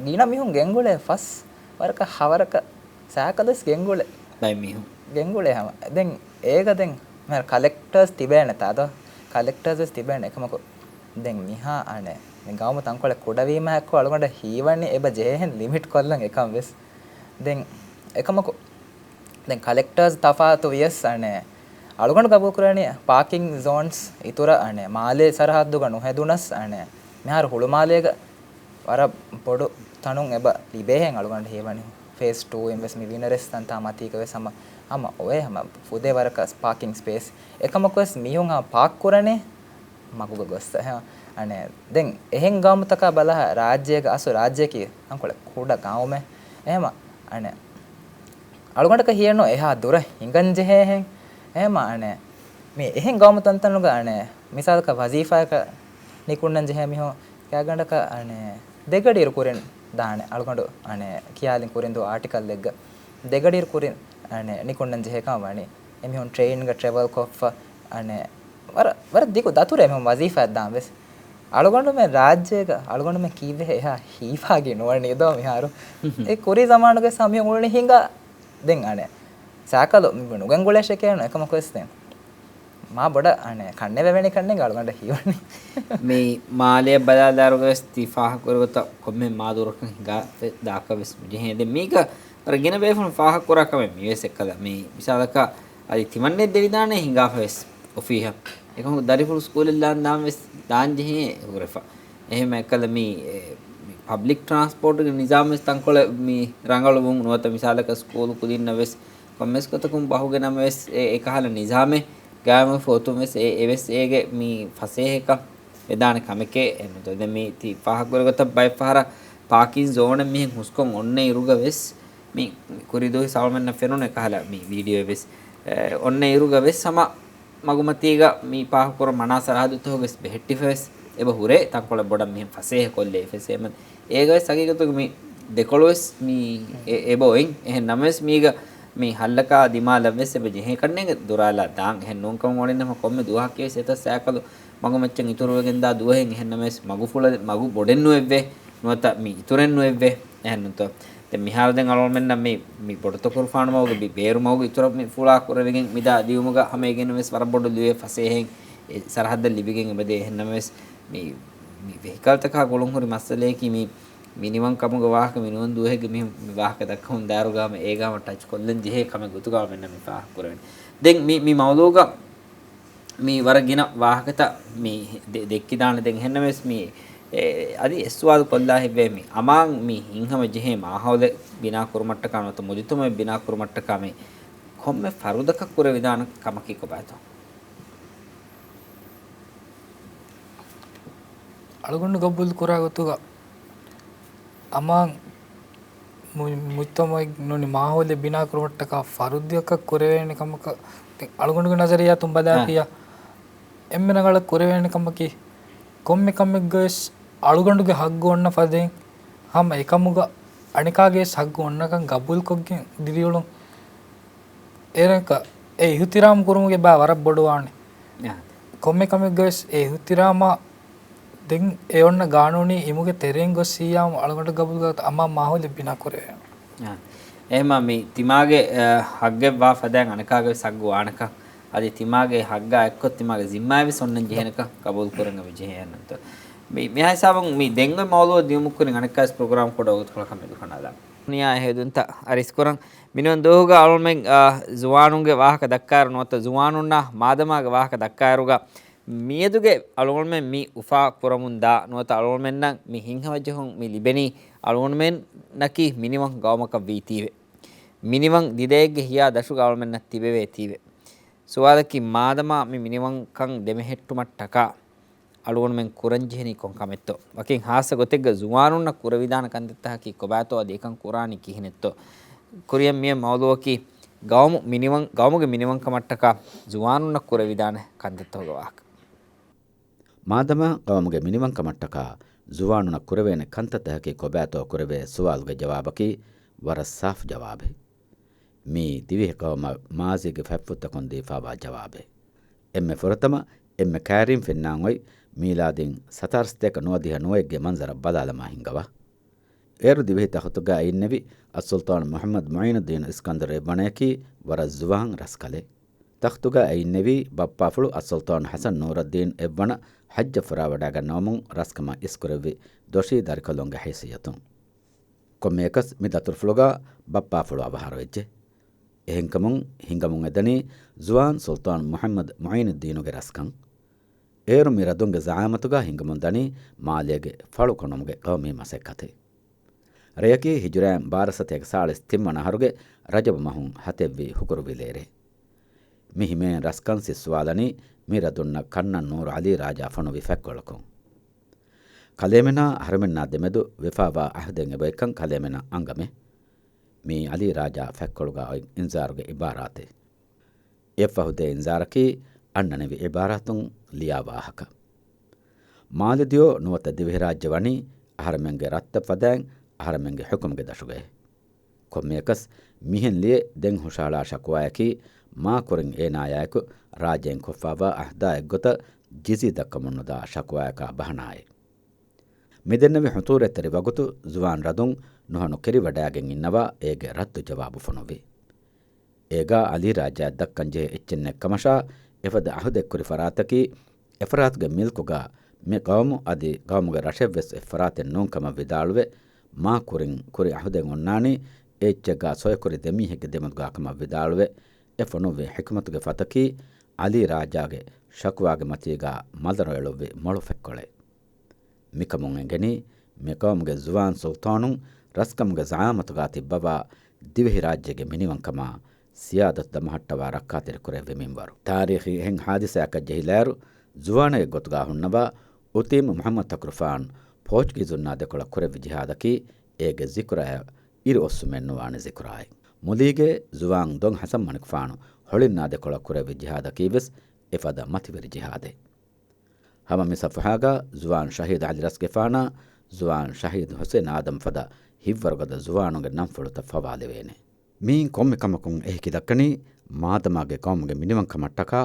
ގިނަ މީހުން ގެންގުޅޭ ފަސް ވަރަކަށް ހަވަރަކަށް ސައިކަލުވެސް ގެންގުޅޭ. ބައެއް މީހުން. ގެންގުޅޭ ހަމަ. ދެން އޭގަ ދެން މިހާރު ކަލެކްޓާސް ތިބޭނެ ތާދޯ؟ ކަލެކްޓާސް ވެސް ތިބޭނެ. އެކަމަކު ދެން މިހާ އަނެއް މި ގައުމު ތަންކޮޅެއް ކުޑަވީމާ އެއްކޮށް އަޅުގަނޑަށް ހީވަނީ އެބަ ޖެހޭހެން ލިމިޓް ކޮށްލަން އެކަން ވެސް. ދެން އެކަމަކު ދެން ކަލެކްޓާސް ތަފާތު ވިޔަސް އަނެއް އަޅުގަނޑު ގަބޫލުކުރަނީ ޕާކިން ޒޯންސް އިތުރަށް އަނެއް މާލޭ ސަރަހައްދުގަ ނުހެދުނަސް އަނެއް މިހާރު ހުޅުމާލޭގަ ވަރަށް ބޮޑު ތަނުން އެބަ ލިބޭހެން އަޅުގަނޑު ހީވަނީ. ފޭސް ޓޫ އިން ވެސް މި ވިނަރެސް ތަންތާ މަތީގަ ވެސް ހަމަ، ހަމަ އޮވޭ ހަމަ ފުދޭ ވަރަކަށް ޕާކިން ސްޕޭސް. އެކަމަކުވެސް މީހުން ހަމަ ޕާކް ކުރަނީ މަގުގަ ގޮއްސަ. އެހެން އަނެއް ދެން އެހެން ގައުމުތަކާ ބަލާ ރާއްޖޭގަ އަސްލު ރާއްޖެއަކީ ތަންކޮޅެއް ކުޑަ ގައުމެއް. އެހެމަ އަނެއް އަޅުގަނޑަކަށް ހިޔެއްނު އެހާ ދުރަށް ހިނގަން ޖެހޭހެން. އެހެމަ އަނެއް މި އެހެން ގައުމު ތަންތަނުގަ އަނެއް މިސާލަކަށް ވަޒީފާއަކަށް ނިކުންނަން ޖެހޭ މީހުން ގާތްގަނޑަކަށް އަނެއް ދެގަޑިއިރު ކުރިން ދާނެ. އަޅުގަނޑު އަނެއް ކިޔާލިން ކުރިން ދޫ އާޓިކަލްއެއްގަ ދެގަޑިއިރު ކުރިން އަނެއް ނިކުންނަން ޖެހޭ ކަމަށް ވަނީ. އެމީހުން ޓްރެއިންގަ ޓްރެވަލް ކޮށްފަ އަނެއް ވަރަށް، ވަރަށް ދިގު ދަތުރެއް އެމީހުން ވަޒީފާއަށް ދާން ވެސް. އަޅުގަނޑުމެން ރާއްޖޭގަ އަޅުގަނޑުމެން ކީއްވެހޭ އެހާ ހީވާގި ނުވަނީ ދޯ މިހާރު؟ އެ ކުރީ ޒަމާނުގެ ސަމިހުން އުޅުނީ ހިނގާ. ދެން އަނެއް ސައިކަލު މި ނުގެންގުޅޭށޭ ކޭނު އެކަމަކުވެސް ދެން މާ ބޮޑަށް އަނެއް ކަންނެވެވެނި ކަންނެން އަޅުގަނޑަށް ހީވަނީ. މި މާލެއަށް ބަލާލާއިރުގަވެސް ތި ފާހަގަކުރި ގޮތަށް ކޮންމެ މާ ދުރަކަށް ހިނގާ ދާކަށް ވެސް ނުޖެހޭ. ދެން މީގަ ވަރަށް ގިނަ ބޭފުޅުން ފާހަގަކުރާ ކަމެއް މިވެސް އެއްކަލަ. މި މިސާލަކަށް އަދި ތިމަންނެ ދެވިދާނެ ހިނގާފަ ވެސް އޮފީހަށް. އެކަމަކު ދަރިފުޅު ސްކޫލެއް ލާން ދާން ވެސް ދާން ޖެހޭ ހުރެފަ. އެހެން އެއްކަލަ މި، އެ، މި ޕަބްލިކް ޓްރާންސްޕޯޓުގެ ނިޒާމް ވެސް ތަންކޮޅެއް މި ރަނގަޅުވުން ނުވަތަ މިސާލަކަށް ސްކޫލު ކުދިންނަށް ވެސް ކޮންމެސް ގޮތަކުން ބަހުގެ ނަމަވެސް އެ އެކަހަލަ ނިޒާމެއް ގާއިމުވެފަ އޮތުން ވެސް އެ އެވެސް އޭގެ މި ފަސޭހަކަން ވެދާނެ ކަމެކޭ. އެންމެ ދެން މި ތި ފާހަގަކުރި ގޮތަށް ބައެއް ފަހަރަށް ޕާކިން ޒޯނެއް މިހެން ހުސްކޮށް އޮންނަ އިރުގަ ވެސް މި ކުރި ދުވަހު ސަލްމަންނަށް ފެނުނު އެކަހަލަ މި ވީޑިއޯ ވެސް، އެ، އޮންނަ އިރުގަ ވެސް ހަމަ މަގުމަތީގަ މި ފާހަގަކުރަން މަނާ ސަރަހައްދުތަކުގަ ވެސް ބެހެއްޓިފަ ވެސް އެބަ ހުރޭ ތަންކޮޅެއް ބޮޑަށް މިހެން ފަސޭހަ ކޮށްލެވިފަ ވެސް. އެމަ އޭގަ ވެސް ހަގީގަތުގަ މި ދެކޮޅުވެސް މީ އެ-، އެބަ އޮތް. އެހެން ނަމަވެސް މީގަ މި ހައްލަކާ ދިމާލަށްވެސް އެބަ ޖެހޭ ކަންނޭނގެ ދުރާލާ ދާން. އެހެން ނޫންކަމަށް އުޅެން ނަމަ ކޮންމެ ދުވަހަކީވެސް އެތައް ސައިކަލު މަގުމައްޗަށް އިތުރުވެގެންދާ ދުވަހެއް. އެހެން ނަމަވެސް މަގުފުޅަށް، މަގު ބޮޑެއް ނުވެއްވޭ. ނުވަތަ މި އިތުރެއް ނުވެއްވޭ. އެހެންނުތޯ؟ ދެން މިހާރު ދެން އަޅުގަނޑުމެންނަށް މި، މި ބޮޑުތަކުރުފާނު މަގުގެ ބި-، ބޭރު މަގުގެ އިތުރަށް މި ފުޅާ ކުރެވިގެން މިދާ ދިއުމުގަ ހަމައެގެންވެސް ވަރަށް ބޮޑު ލުޔެއް ފަސޭހައިން އެ ސަރަހައްދަށް ލިބިގެން އެބަދޭ. އެހެން ނަމަވެސް މި، މި ވެހިކަލްތަކާ ގުޅުންހުރި މައްސަލަޔަކީ މި މިނިވަން ކަމުގެ ވާހަކަ މިނިވަން ދުވަހެއްގެ މި، މި ވާހަކަ ދައްކަމުން ދާއިރުގަ ހަމަ އޭގަ ހަމަ ޓަޗް ކޮށްލަން ޖެހޭ ކަމެއް ގޮތުގަ މެންނަ މި ފާހަގަ ކުރެވެން. ދެން މި، މި މައުލޫގަ މި ވަރަށް ގިނަ ވާހަކަތައް މި ދެ-، ދެއްކިދާނެ. ދެން އެހެންނަމަވެސް މި، އެ، އަދި އެއް ސުވާލު ކޮށްލާ ހިތްވޭ މި އަމާން މި ހިތްހަމަ ޖެހޭ މާހައުލެއް ބިނާ ކުރުމަށްޓަކާ ނުވަތަ މުޖުތަމައެއް ބިނާ ކުރުމަށްޓަކާ މި ކޮންމެ ފަރުދަކަށް ކުރެވިދާނެ ކަމަކީ ކޮބާތޯ؟ އަޅުގަނޑު ގަބޫލު ކުރާ ގޮތުގަ އަމާން މު-، މުޖްތަމަޢެއް ނޫނީ މާހައުލެއް ބިނާ ކުރުމަށްޓަކާ ފަރުދަކަށް ކުރެވޭނެ ކަމަކަށް އަޅުގަނޑުގެ ނަޒަރިއްޔާތުން ބަލާފިޔާ، އެންމެ ރަނގަޅަށް ކުރެވޭނެ ކަމަކީ، ކޮންމެ ކަމެއްގަވެސް އަޅުގަނޑުގެ ހައްގު އޮންނަ ފަދައިން ހަމަ އެކަމުގަ އަނެކާގެވެސް ހައްގު އޮންނަކަން ގަބޫލުކޮށްގެން ދިރިއުޅުން. އޭރަކަށް އެ އިހުތިރާމް ކުރުމުގެ ބާ ވަރަށް ބޮޑުވާނެ. އާ. ކޮންމެ ކަމެއްގަވެސް އެ އިހުތިރާމާ ދެން އެ އޮންނަ ގާނޫނީ އިމުގެ ތެރެއިން ގޮސް ހިއްޔާމު އަޅުގަނޑަށް ގަބޫލުކޮށް އަމާ މާހައުލެއް ބިނާ ކުރެވޭނެ. އާ. އެހެމާ މި ތިމާގެ، އަ، ހައްގެއްވާ ފަދައިން އަނެކާގެ ހައްގު ވާނެކަން، އަދި ތިމާގެ ހައްގާ އެއްކޮށް ތިމާގެ ޒިންމާއެއްވެސް އޮންނަން ޖެހޭނެކަން ގަބޫލު ކުރަން އެބަ ޖެހޭ އެހެންނަމަތޯ. މި، މިހާ ހިސާބުން މި ދެން އޮތް މައުލޫއަށް ދިޔުމު ކުރިން އަނެއްކާވެސް ޕްރޮގްރާމް ކުޑަ ވަގުތުކޮޅަކަށް މެދު ކަނޑާލާ. ނިޔާ ހެދުންތައް އަރިސްކުރަން. މިނިވަން ދުވަހުގަ އަޅުމެން، އާ، ޒުވާނުންގެ ވާހަކަ ދައްކާއިރު ނުވަތަ ޒުވާނުންނާ މާދަމާގެ ވާހަކަ ދައްކާއިރުގަ މިއަދުގެ އަޅުގަނޑުމެން މި އުފާ ކުރަމުން ދާ ނުވަތަ އަޅުގަނޑުމެންނަށް މި ހިތްހަމަޖެހުން މި ލިބެނީ އަޅުގަނޑުމެންނަކީ މިނިވަން ގައުމަކަށް ވީތީވެ. މިނިވަން ދިދައެއްގެ ހިޔާ ދަށުގަ އަޅުމެންނަށް ތިބެވޭތީވެ. ސުވާލަކީ މާދަމާ މި މިނިވަންކަން ދެމެހެއްޓުމަށްޓަކާ އަޅުގަނޑުމެން ކުރަންޖެހެނީ ކޮން ކަމެއްތޯ؟ ވަކިން ހާއްސަ ގޮތެއްގަ ޒުވާނުންނަށް ކުރެވިދާނެ ކަންތައްތަކަކީ ކޮބާތޯ އަދި އެކަން ކުރާނީ ކިހިނެއްތޯ؟ ކުރިއަށް މިއޮތް މައުލޫއަކީ ގައުމު މިނިވަން، ގައުމުގެ މިނިވަންކަމަށްޓަކާ ޒުވާނުންނަށް ކުރެވިދާނެ ކަންތައްތަކުގެ ވާހަކަ. މާދަމާ ގައުމުގެ މިނިވަންކަމަށްޓަކާ ޒުވާނުންނަށް ކުރެވޭނެ ކަންތައްތަކަކީ ކޮބާތޯ ކުރެވޭ ސުވާލުގެ ޖަވާބަކީ ވަރަށް ސާފު ޖަވާބެއް. މީ ދިވެހި ގައުމަށް މާޒީގެ ފަތްފުށްތަކުން ދީފާވާ ޖަވާބެއް. އެންމެ ފުރަތަމަ އެންމެ ކައިރިން ފެންނާން އޮތް މީލާދީން ސަތާރަ ސަތޭކަ ނުވަދިހަ ނުވައެއްގެ މަންޒަރަށް ބަލާލަމާ ހިންގަވާ. އޭރު ދިވެހި ތަޚުތުގައި އިންނެވި އައްސުލްޠާން މުޙައްމަދު މުޢީނުއްދީނު އިސްކަންދަރު އެއްވަނަޔަކީ ވަރަށް ޒުވާން ރަސްކަލެއް. ތަޚްތުގައި އިންނެވީ ބައްޕާފުޅު އައްސުލްޠާނު ޙަސަން ނޫރައްދީން އެއްވަނަ ޙައްޖަށް ފުރާވަޑައިގަންނަވަމުން ރަސްކަމަށް އިސްކުރެއްވި ދޮށީ ދަރިކަލުންގެ ހައިސިއްޔަތުން. ކޮންމެއަކަސް މި ދަތުރުފުޅުގަ ބައްޕާފުޅު އަވަހާރަވެއްޖެ. އެހެންކަމުން ހިނގަމުން އެދަނީ ޒުވާން ސުލްޠާން މުޙައްމަދު މުޢީނުއްދީނުގެ ރަސްކަން. އޭރު މި ރަދުންގެ ޒަޢާމަތުގަ ހިނގަމުން ދަނީ މާލޭގެ ފަޅު ކޮނުމުގެ ޤައުމީ މަސައްކަތެއް. ރެޔަކީ ހިޖުރައިން ބާރަ ސަތޭކަ ސާޅީސް ތިންވަނަ އަހަރުގެ ރަޖަބު މަހުން ހަތެއްވީ ހުކުރުވިލޭރޭ. މި ހިމޭން ރަސްކަން ސިއްސުވާލަނީ މި ރަދުންނަށް ކަންނަން ނޫރު ޢަލީ ރާޖާ ފޮނުވި ފަތްކޮޅަކުން. ކަލޭމެނާ އަހަރުމެންނާ ދެމެދު ވެފާވާ ޢަހުދެއް އެބައޮތްކަން ކަލޭމެނާ އަންގަމޭ. މީ ޢަލީ ރާޖާ ފަތްކޮޅުގަ އޮތް އިންޒާރުގެ ޢިބާރާތެއް. އެއަށްފަހު ދޭ އިންޒާރަކީ އަންނަނިވި ޢިބާރާތުން ލިޔާ ވާހަކަ. މާލެ ދިޔޯ ނުވަތަ ދިވެހިރާއްޖެ ވަނީ އަހަރެމެންގެ ރަށްތައް ފަދައިން އަހަރެމެންގެ ޙުކުމުގެ ދަށުގައޭ. ކޮންމެއަކަސް މިހެން ލިޔެ ދެން ހުށަހަޅާ ޝަކުވާޔަކީ މާ ކުރިން އޭނާޔާއެކު ރާއްޖެއިން ކޮށްފާވާ ޢަހްދާ އެއްގޮތަށް ޖިޒީ ދައްކަމުން ނުދާ ޝަކުވާޔަކާ ބަހަނާއެއް. މި ދެންނެވި ޚުޠޫރަތްތެރި ވަގުތު ޒުވާން ރަދުން ނުހަނު ކެރިވަޑައިގެން އިންނަވާ އޭގެ ރައްދު ޖަވާބު ފޮނުއްވި. އޭގާ ޢަލީ ރާއްޖާއަށް ދައްކަން ޖެހޭ އެއްޗެއް ނެތް ކަމަށާ، އެފަދަ ޢަހުދެއް ކުރި ފަރާތަކީ، އެފަރާތުގެ މިލްކުގާ މި ޤައުމު އަދި ޤައުމުގެ ރަށެއްވެސް އެއްފަރާތެއް ނޫން ކަމަށް ވިދާޅުވެ، މާ ކުރިން ކުރި ޢަހުދެއް އޮންނާނީ އެ އެއްޗެއްގާ ސޮއިކުރި ދެމީހެއްގެ ދެމެދުގާ ކަމަށް ވިދާޅުވެ، އެ ފޮނުއްވި ޙިކުމަތުގެ ފަތަކީ، ޢަލީ ރާއްޖާގެ ޝަކުވާގެ މަތީގާ މަލަރު އެޅުއްވި މޮޅު ފަތްކޮޅެއް. މިކަމުން އެނގެނީ، މި ޤައުމުގެ ޒުވާން ސުލްޠާނުން ރަސްކަމުގެ ޒަޢާމަތުގާ ތިއްބަވާ، ދިވެހިރާއްޖޭގެ މިނިވަންކަމާ ސިޔާދަތު ދަމަހައްޓަވާ ރައްކާތެރި ކުރެއްވި މިންވަރު. ތާރީޚީ އެހެން ޙާދިސާއަކަށް ޖެހިލާއިރު، ޒުވާނެއް ގޮތުގާ ހުންނަވާ، އުތީމް މުޙައްމަދު ތަކުރުފާނު ޕޯޗުގީޒުންނާ ދެކޮޅަށް ކުރެއްވި ޖިހާދަކީ، އޭގެ ޒިކުރާއަށް އިރު އޮއްސުމެއް ނުވާނެ ޒިކުރާއެއް. މުލީގެ ޒުވާން ދޮން ޙަސަން މަނިކުފާނު ހޮޅިންނާ ދެކޮޅަށް ކުރެއްވި ޖިހާދަކީ ވެސް އެފަދަ މަތިވެރި ޖިހާދެއް. ހަމަ މި ޞަފުޙާގަ ޒުވާން ޝަހީދު ޢަލީ ރަސްގެފާނާ، ޒުވާން ޝަހީދު ޙުސެން އާދަމް ފަދަ ހިތްވަރުގަދަ ޒުވާނުންގެ ނަންފުޅުތައް ފަވާލެވޭނެ. މިއިން ކޮންމެ ކަމަކުން އެހިކި ދައްކަނީ، މާދަމާގެ ގައުމުގެ މިނިވަންކަމަށްޓަކާ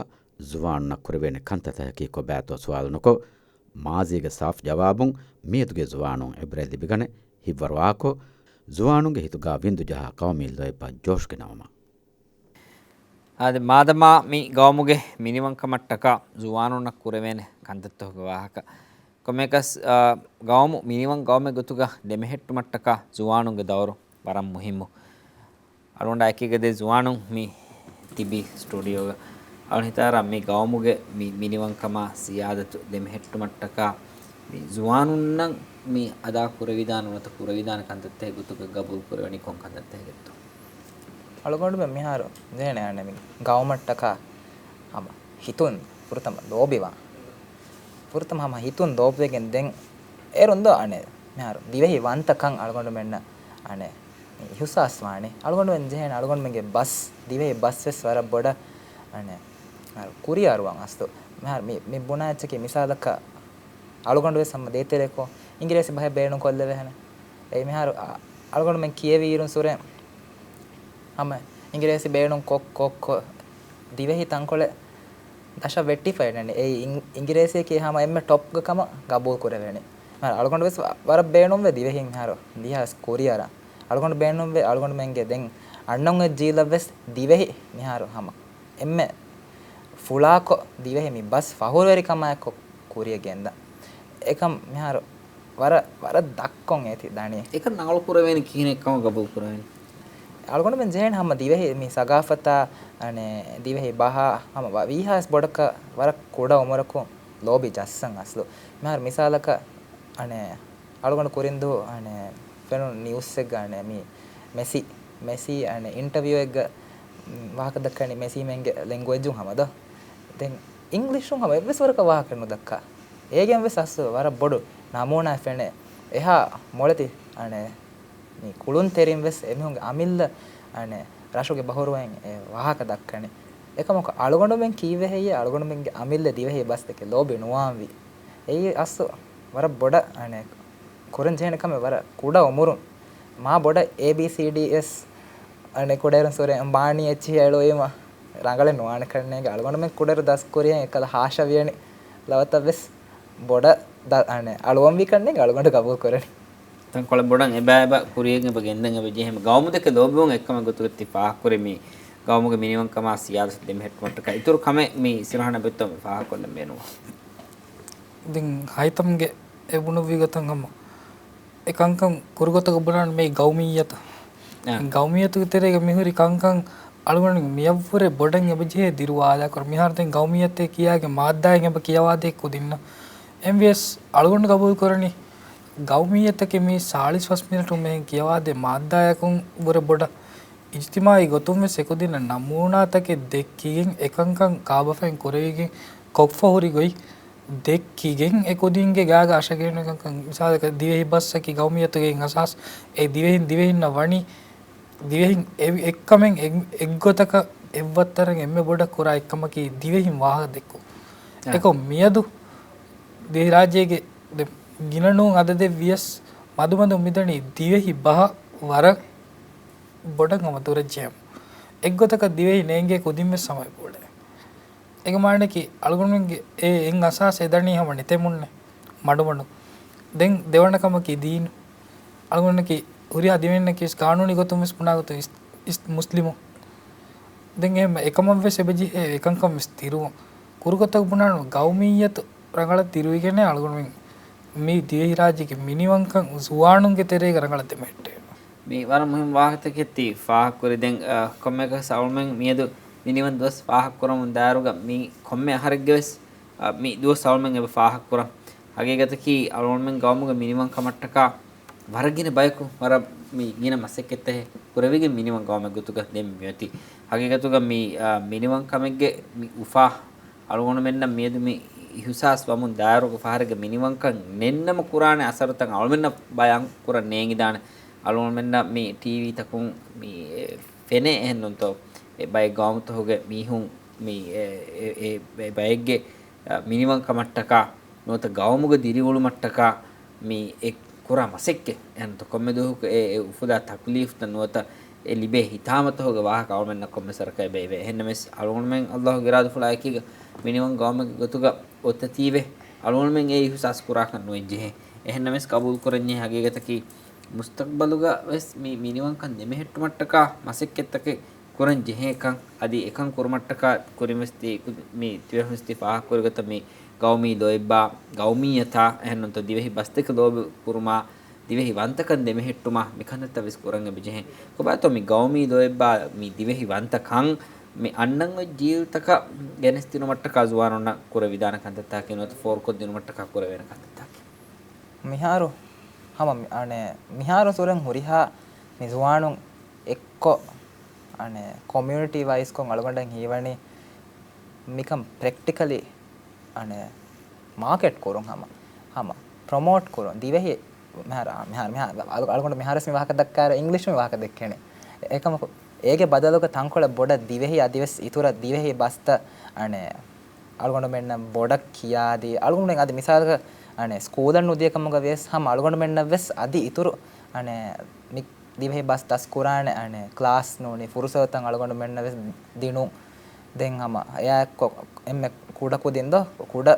ޒުވާނުންނަށް ކުރެވޭނެ ކަންތައްތަކަކީ ކޮބާތޯ ސުވާލު ނުކޮށް، މާޒީގެ ސާފް ޖަވާބުން މިއަދުގެ ޒުވާނުން އިބްރަތް ލިބިގަނެ، ހިތްވަރު ވާކޮށް، ޒުވާނުންގެ ހިތުގާ ވިންދު ޖަހާ ގައުމީ ލޯތްބާ ޖޯޝްގެ ނަމަމަށް. އާދެ، މާދަމާ މި ގައުމުގެ މިނިވަންކަމަށްޓަކާ ޒުވާނުންނަށް ކުރެވޭނެ ކަންތައްތަކުގެ ވާހަކަ. ކޮންމެއަކަސް، އާ، ގައުމު މިނިވަން ގައުމެއް ގޮތުގަ ދެމެހެއްޓުމަށްޓަކާ ޒުވާނުންގެ ދައުރު ވަރަށް މުހިއްމު. އަޅުގަނޑާ އެކީގަ ދެ ޒުވާނުން މި ތިބީ ސްޓޫޑިއޯގަ. އަޅު ހިތާރާ މި ގައުމުގެ މި މިނިވަންކަމާ ސިޔާދަތު ދެމެހެއްޓުމަށްޓަކާ މި ޒުވާނުންނަށް މި އަދާ ކުރެވިދާނެ ނުވަތަ ކުރެވިދާނެ ކަންތައްތަކެއް ގޮތުގަ ގަބޫލު ކުރެވެނީ ކޮން ކަންތައްތަކެއްތޯ؟ އަޅުގަނޑުމެން މިހާރު ޖެހޭނެ އަނެއް މި ގައުމަށްޓަކާ ހަމަ ހިތުން ފުރަތަމަ ލޯބިވާން. ފުރަތަމަ ހަމަ ހިތުން ލޯބިވެގެން ދެން އޭރުން ދޯ އަނެއް މިހާރު ދިވެހި ވަންތަކަން އަޅުގަނޑުމެންނަށް އަނެއް މި އިހުސާސް ވާނެ. އަޅުގަނޑުމެން ޖެހޭނެ އަޅުގަނޑުމެންގެ ބަސް، ދިވެހި ބަސް ވެސް ވަރަށް ބޮޑަށް އަނެއް މިހާރު ކުރިއަރުވަން އަސްލު. މިހާރު މި، މި ބުނާ އެއްޗަކީ މިސާލަކަށް އަޅުގަނޑު ވެސް ހަމަ ދޭތެރޭކޮށް އިނގިރޭސި ބަހެއް ބޭނުން ކޮށްލެވޭހެނެ. އެއީ މިހާރު އަ، އަޅުގަނޑުމެން ކިޔެވި އިރުން ސުރެ ހަމަ އިނގިރޭސި ބޭނުން ކޮށް، ކޮށް، ކޮށް ދިވެހި ތަންކޮޅެއް ދަށަށް ވެއްޓިފައި ނަން. އެއީ އިން، އިނގިރޭސިއަކީ ހަމަ އެންމެ ޓޮޕްގެ ކަމަށް ގަބޫލު ކުރެވޭނެ. މިހާރު އަޅުގަނޑު ވެސް ވަ، ވަރަށް ބޭނުންވޭ ދިވެހިން މިހާރު ދިހަ ކުރިއަރަން. އަޅުގަނޑު ބޭނުންވޭ އަޅުގަނޑުމެންގެ ދެން އަންނަ އެއް ޖީލަށް ވެސް ދިވެހި މިހާރު ހަމަ އެންމެ ފުޅާކޮށް، ދިވެހި މި ބަސް ފަހުރުވެރިކަމާއެކު ކުރިޔަށް ގެންދާ. އެކަމް މިހާރު ވަރަށް، ވަރަށް ދަށްކޮށް އޭތި ދަނީ. އެކަން ރަނގަޅު ކުރެވޭނެ ކިހިނެއް ކަމަށް ގަބޫލު ކުރެވޭނެ؟ އަޅުގަނޑުމެން ޖެހޭނެ ހަމަ ދިވެހި މި ސަގާފަތާ، އަނެއް، ދިވެހި ބަހާ ހަމަ ވަ، ވީހާވެސް ބޮޑަކަށް ވަރަށް ކުޑަ އުމުރަކު ލޯބި ޖައްސަން އަސްލު. މިހާރު މިސާލަކަށް، އަނެއް، އަޅުގަނޑު ކުރިންދު، އަނެއް، ފެނުނު ނިއުސްއެއްގަ، އަނެއް، މި މެސީ، މެސީ، އަނެއް، އިންޓަވިއުއެއްގަ، މް، ވާހަކަ ދައްކަނީ މެސީމެންގެ ލެންގުއެޖުން ހަމަ ދޯ. ދެން އިންގްލިޝުން ހަމަ އެއްވެސް ވަރަކަށް ވާހަކަ ނުދައްކާ. އޭގެން ވެސް އަސްލު ވަރަށް ބޮޑު ނަމޫނާ ފެނޭ. އެހާ މޮޅެތި، އަނެއް، މި ކުޅުންތެރިން ވެސް އެމީހުންގެ އަމިއްލަ، އަނެއް، ރަށުގެ ބަހުރުވައިން އެ ވާހަކަ ދައްކަނީ. އެކަމަކު އަޅުގަނޑުމެން ކީއްވެ ހެއްޔޭ އަޅުގަނޑުމެންގެ އަމިއްލަ ދިވެހި ބަސްތަކެއް ލޯބި ނުވާންވީ؟ އެއީ އަސްލު ވަރަށް ބޮޑަށް، އަނެއް، ކުރަން ޖެހޭނެ ކަމެއް. ވަރަށް ކުޑަ އުމުރުން މާ ބޮޑަށް އޭ ބީ ސީ ޑީ އެސް، އަނެއް، ކުޑައިރުން ސުރެ ބާނީ އެއްޗިހި އެޅުވީމަ ރަނގަޅެއް ނުވާނެ ކަންނޭނގެ. އަޅުގަނޑުމެން ކުޑައިރު ދަސްކުރިޔަން އެއްކަލަ ހާށަވިޔަނި ލަވަތައް ވެސް ބޮޑަށް ދަ، އަނެއް، އަޅުވަންވީ ކަންނޭނގެ އަޅުގަނޑު ގަބޫލު ކުރަނީ. ތަންކޮޅެއް ބޮޑަށް އެބަ އެބަ ކުރިޔަށް އެބަ ގެންދަން އެބަ ޖެހޭ ގައުމު ދެކެ ލޯބިވުން އެއްކަމެއް ގޮތުގަ ތި ފާހަގަކުރި މި ގައުމުގެ މިނިވަންކަމާ ސިޔާސަތު ދެމެހެއްޓުމަށްޓަކާ އިތުރު ކަމެއް މި ސިރަހަނަ ބެއްތޯ މި ފާހަގަކޮށްލަން ބޭނުންވާ. ދެން ހައިތަމްގެ އެ ބުނުއްވި ގޮތަށް ހަމަ އެ ކަންކަން ކުރުގޮތަކަށް ބުނާން މީ ގައުމިއްޔަތު. އާ. ގައުމިއްޔަތުގެ ތެރޭގަ މިހުރި ކަންކަން އަޅުގަނޑު މިއަށްވުރެ ބޮޑަށް އެބަޖެހޭ ދިރުވާލާކުރަން. މިހާރު ދެން ގައުމިއްޔަތޭ ކިޔާގެ މާއްދާއެއް އެބަ ކިޔަވާދޭ ކުދިންނަށް. އެހެންވިޔަސް އަޅުގަނޑު ގަބޫލު ކުރަނީ ގައުމިއްޔަތަކީ މި ސާޅީސް ފަސް މިނެޓުން މިހެން ކިޔަވާދޭ މާއްދާއަކުން ވުރެ ބޮޑަށް. އިޖްތިމާއީ ގޮތުން ވެސް އެކުދިންނަށް ނަމޫނާތަކެއް ދެއްކިގެން އެކަންކަން ކާބަފައިން ކުރެވިގެން ކޮށްފަ ހުރި ގޮތް ދެއްކިގެން އެކުދިންގެ ގާގަ އަށަގެން ކަންކަން. މިސާލަކަށް ދިވެހި ބަސްއަކީ ގައުމިއްޔަތުގެ އެއް އަސާސް، އެ ދިވެހިން ދިވެހިންނަށް ވަނީ ދިވެހިން އެ، އެއްކަމެއް އެއް، އެއްގޮތަކަށް އެއްވައްތަރަށް އެންމެ ބޮޑަށް ކުރާ އެއްކަމަކީ ދިވެހިން ވާހަކަ ދެއްކުން. އެކޮށް މިއަދު ދިވެހިރާއްޖޭގެ ދެ، ގިނަ ނޫން އަދަދެއް ވިޔަސް މަދުމަދުން މިދަނީ ދިވެހި ބަހަށް ވަރަށް ބޮޑަށް ހަމަ ދުރަށް ޖެހެމުން. އެއްގޮތަކަށް ދިވެހި ނޭނގޭ ކުދިންވެސް ހަމަ އެބައުޅޭ. އޭގެ މާނައަކީ އަޅުގަނޑުމެންގެ އެ އެއް އަސާސް އެ ދަނީ ހަމަ ނެތެމުންނެ މަޑުމަޑުން. ދެން ދެވަނަ ކަމަކީ ދީނު. އަޅުގަނޑަކީ ހުރިހާ ދިވެހިންނަކީ ވެސް ގާނޫނީ ގޮތުން ވެސް ބުނާ ގޮތުން އިސް، އިސް މުސްލިމު. ދެން އެހެން އެކަމަށް ވެސް އެބަޖެހޭ އެކަންކަން ވެސް ދިރުވުން. ކުރުގޮތަށް ބުނާނު ގައުމިއްޔަތު ރަނގަޅަށް ދިރުވިގެން އަޅުގަނޑުމެން މި ދިވެހިރާއްޖޭގެ މިނިވަންކަން ޒުވާނުންގެ ތެރޭގަ ރަނގަޅަށް ދެމެހެއްޓޭނު. މީ ވަރަށް މުހިންމު ވާހަކަތަކެއް ތި ފާހަގަކުރި. ދެން، އަ، ކޮންމެއަކަސް އަޅުމެން މިއަދު މިނިވަން ދުވަސް ފާހަގަކުރަމުން ދާއިރުގަ މި ކޮންމެ އަހަރެއްގެ ވެސް، އަ، މި ދުވަސް އަޅުމެން އެބަ ފާހަގަކުރަން. ހަގީގަތަކީ އަޅުމެން ގައުމުގެ މިނިވަން ކަމަށްޓަކާ ވަރަށް ގިނަ ބަޔަކު ވަރަށް މި ގިނަ މަސައްކަތްތަކެއް ކުރެވިގެން މިނިވަން ގައުމެއް ގޮތުގަ ދެން މިއޮތީ. ހަގީގަތުގަ މި، އަ، މިނިވަން ކަމެއްގެ މި އުފާ އަޅުގަނޑުމެންނަށް މިއަދު މި އިހުސާސް ވަމުން ދާއިރުގެ ފަހަރެއްގެ މިނިވަންކަން ނެތްނަމަ ކުރާނެ އަސަރުތައް އަޅުމެންނަށް ބަޔާން ކުރަން ނޭނގިދާނެ. އަޅުގަނޑުމެންނަށް މި ޓީވީތަކުން މި ފެނޭ އެހެންނޫންތޯ؟ އެ ބައެއް ގައުމުތަކުގެ މީހުން މި އެ، އެ، އެ، އެ ބައެއްގެ، އަ، މިނިވަންކަމަށްޓަކާ ނުވަތަ ގައުމުގެ ދިރިއުޅުމަށްޓަކާ މި އެ ކުރާ މަސައްކަތް އެހެންތޯ ކޮންމެ ދުވަހަކު އެ، އެ އުފުލާ ތަކުލީފްތައް ނުވަތަ އެ ލިބޭ ހިތާމަތަކުގެ ވާހަކަ އަޅުމެންނަށް ކޮންމެސް ވަރަކަށް އެބަ އެވޭ. އެހެންނަމަވެސް އަޅުގަނޑުމެން އައްލާހުގެ އިރާދަފުޅާ އެކީގަ މިނިވަން ގައުމެއްގެ ގޮތުގަ އޮތަތީވެ، އަޅުގަނޑުމެން އެ އިހުސާސް ކުރާކަށް ނުވެއްޖެހޭ. އެހެންނަމަވެސް ޤަބޫލު ކުރަންޖެހޭ ހަގީގަތަކީ މުސްތަޤްބަލުގަ ވެސް މި މިނިވަންކަން ދެމެހެއްޓުމަށްޓަކާ މަސައްކަތްތަކެއް ކުރަން ޖެހޭކަން، އަދި އެކަން ކުރުމަށްޓަކާ ކުރިންވެސް ތި، މި ތިބޭފުޅުންވެސް ތި ފާހަގަކުރި ގޮތަށް މި ގައުމީ ލޯތްބާ، ގައުމީއްޔަތާ އެހެންނޫންތޯ ދިވެހި ބަސްތަކެއް ލޯބި ކުރުމާ، ދިވެހި ވަންތަކަން ދެމެހެއްޓުމާ، މިކަންތައްތައް ވެސް ކުރަން އެބަޖެހޭ. ކޮބާތޯ މި ގައުމީ ލޯތްބާ، މި ދިވެހި ވަންތަކަން މި އަންނަން އޮތް ޖީލްތަކަށް ގެނެސްދިނުމަށްޓަކާ ޒުވާނުންނަށް ކުރެވިދާނެ ކަންތައްތަކެއް ނުވަތަ ފޯރުކޮށްދިނުމަށްޓަކާ ކުރެވޭނެ ކަންތައްތަކެއް. މިހާރު ހަމަ މި، އަނެއް، މިހާރު ސުރެން ހުރިހާ މި ޒުވާނުން އެއްކޮށް، އަނެއް، ކޮމިއުނިޓީ ވައިސްކޮށް އަޅުގަނޑަށް ހީވަނީ މިކަން ޕްރެކްޓިކަލީ، އަނެއް، މާކެޓް ކުރުން ހަމަ، ހަމަ ޕްރޮމޯޓް ކުރުން. ދިވެހި، މިހާރު، މިހާރު، މިހާރު، އަޅު-، އަޅުގަނޑު މިހާރުވެސް މި ވާހަކަ ދައްކާއިރު އިންގްލިޝް މި ވާހަކަ ދެއްކޭނެ. އެކަމަކު، އޭގެ ބަދަލުގަ ތަންކޮޅެއް ބޮޑަށް ދިވެހި އަދިވެސް އިތުރަށް ދިވެހި ބަސްތައް، އަނެއް، އަޅުގަނޑުމެންނަށް ބޮޑަށް ކިޔާދީ، އަޅުގަނޑުމެން އަދި މިސާލަކަށް، އަނެއް، ސްކޫލަށް ނުދިޔަ ކަމުގަ ވިޔަސް ހަމަ އަޅުގަނޑުމެންނަށް ވެސް އަދި އިތުރު، އަނެއް، މި ދިވެހި ބަސް ދަސްކުރާނެ، އަނެއް، ކްލާސް ނޫނީ ފުރުސަތުތައް އަޅުގަނޑުމެންނަށް ވެސް ދިނުން. ދެން ހަމަ އެއާއެއްކޮށް އެންމެ ކުޑަ ކުދިން ދޯ، ކުޑަ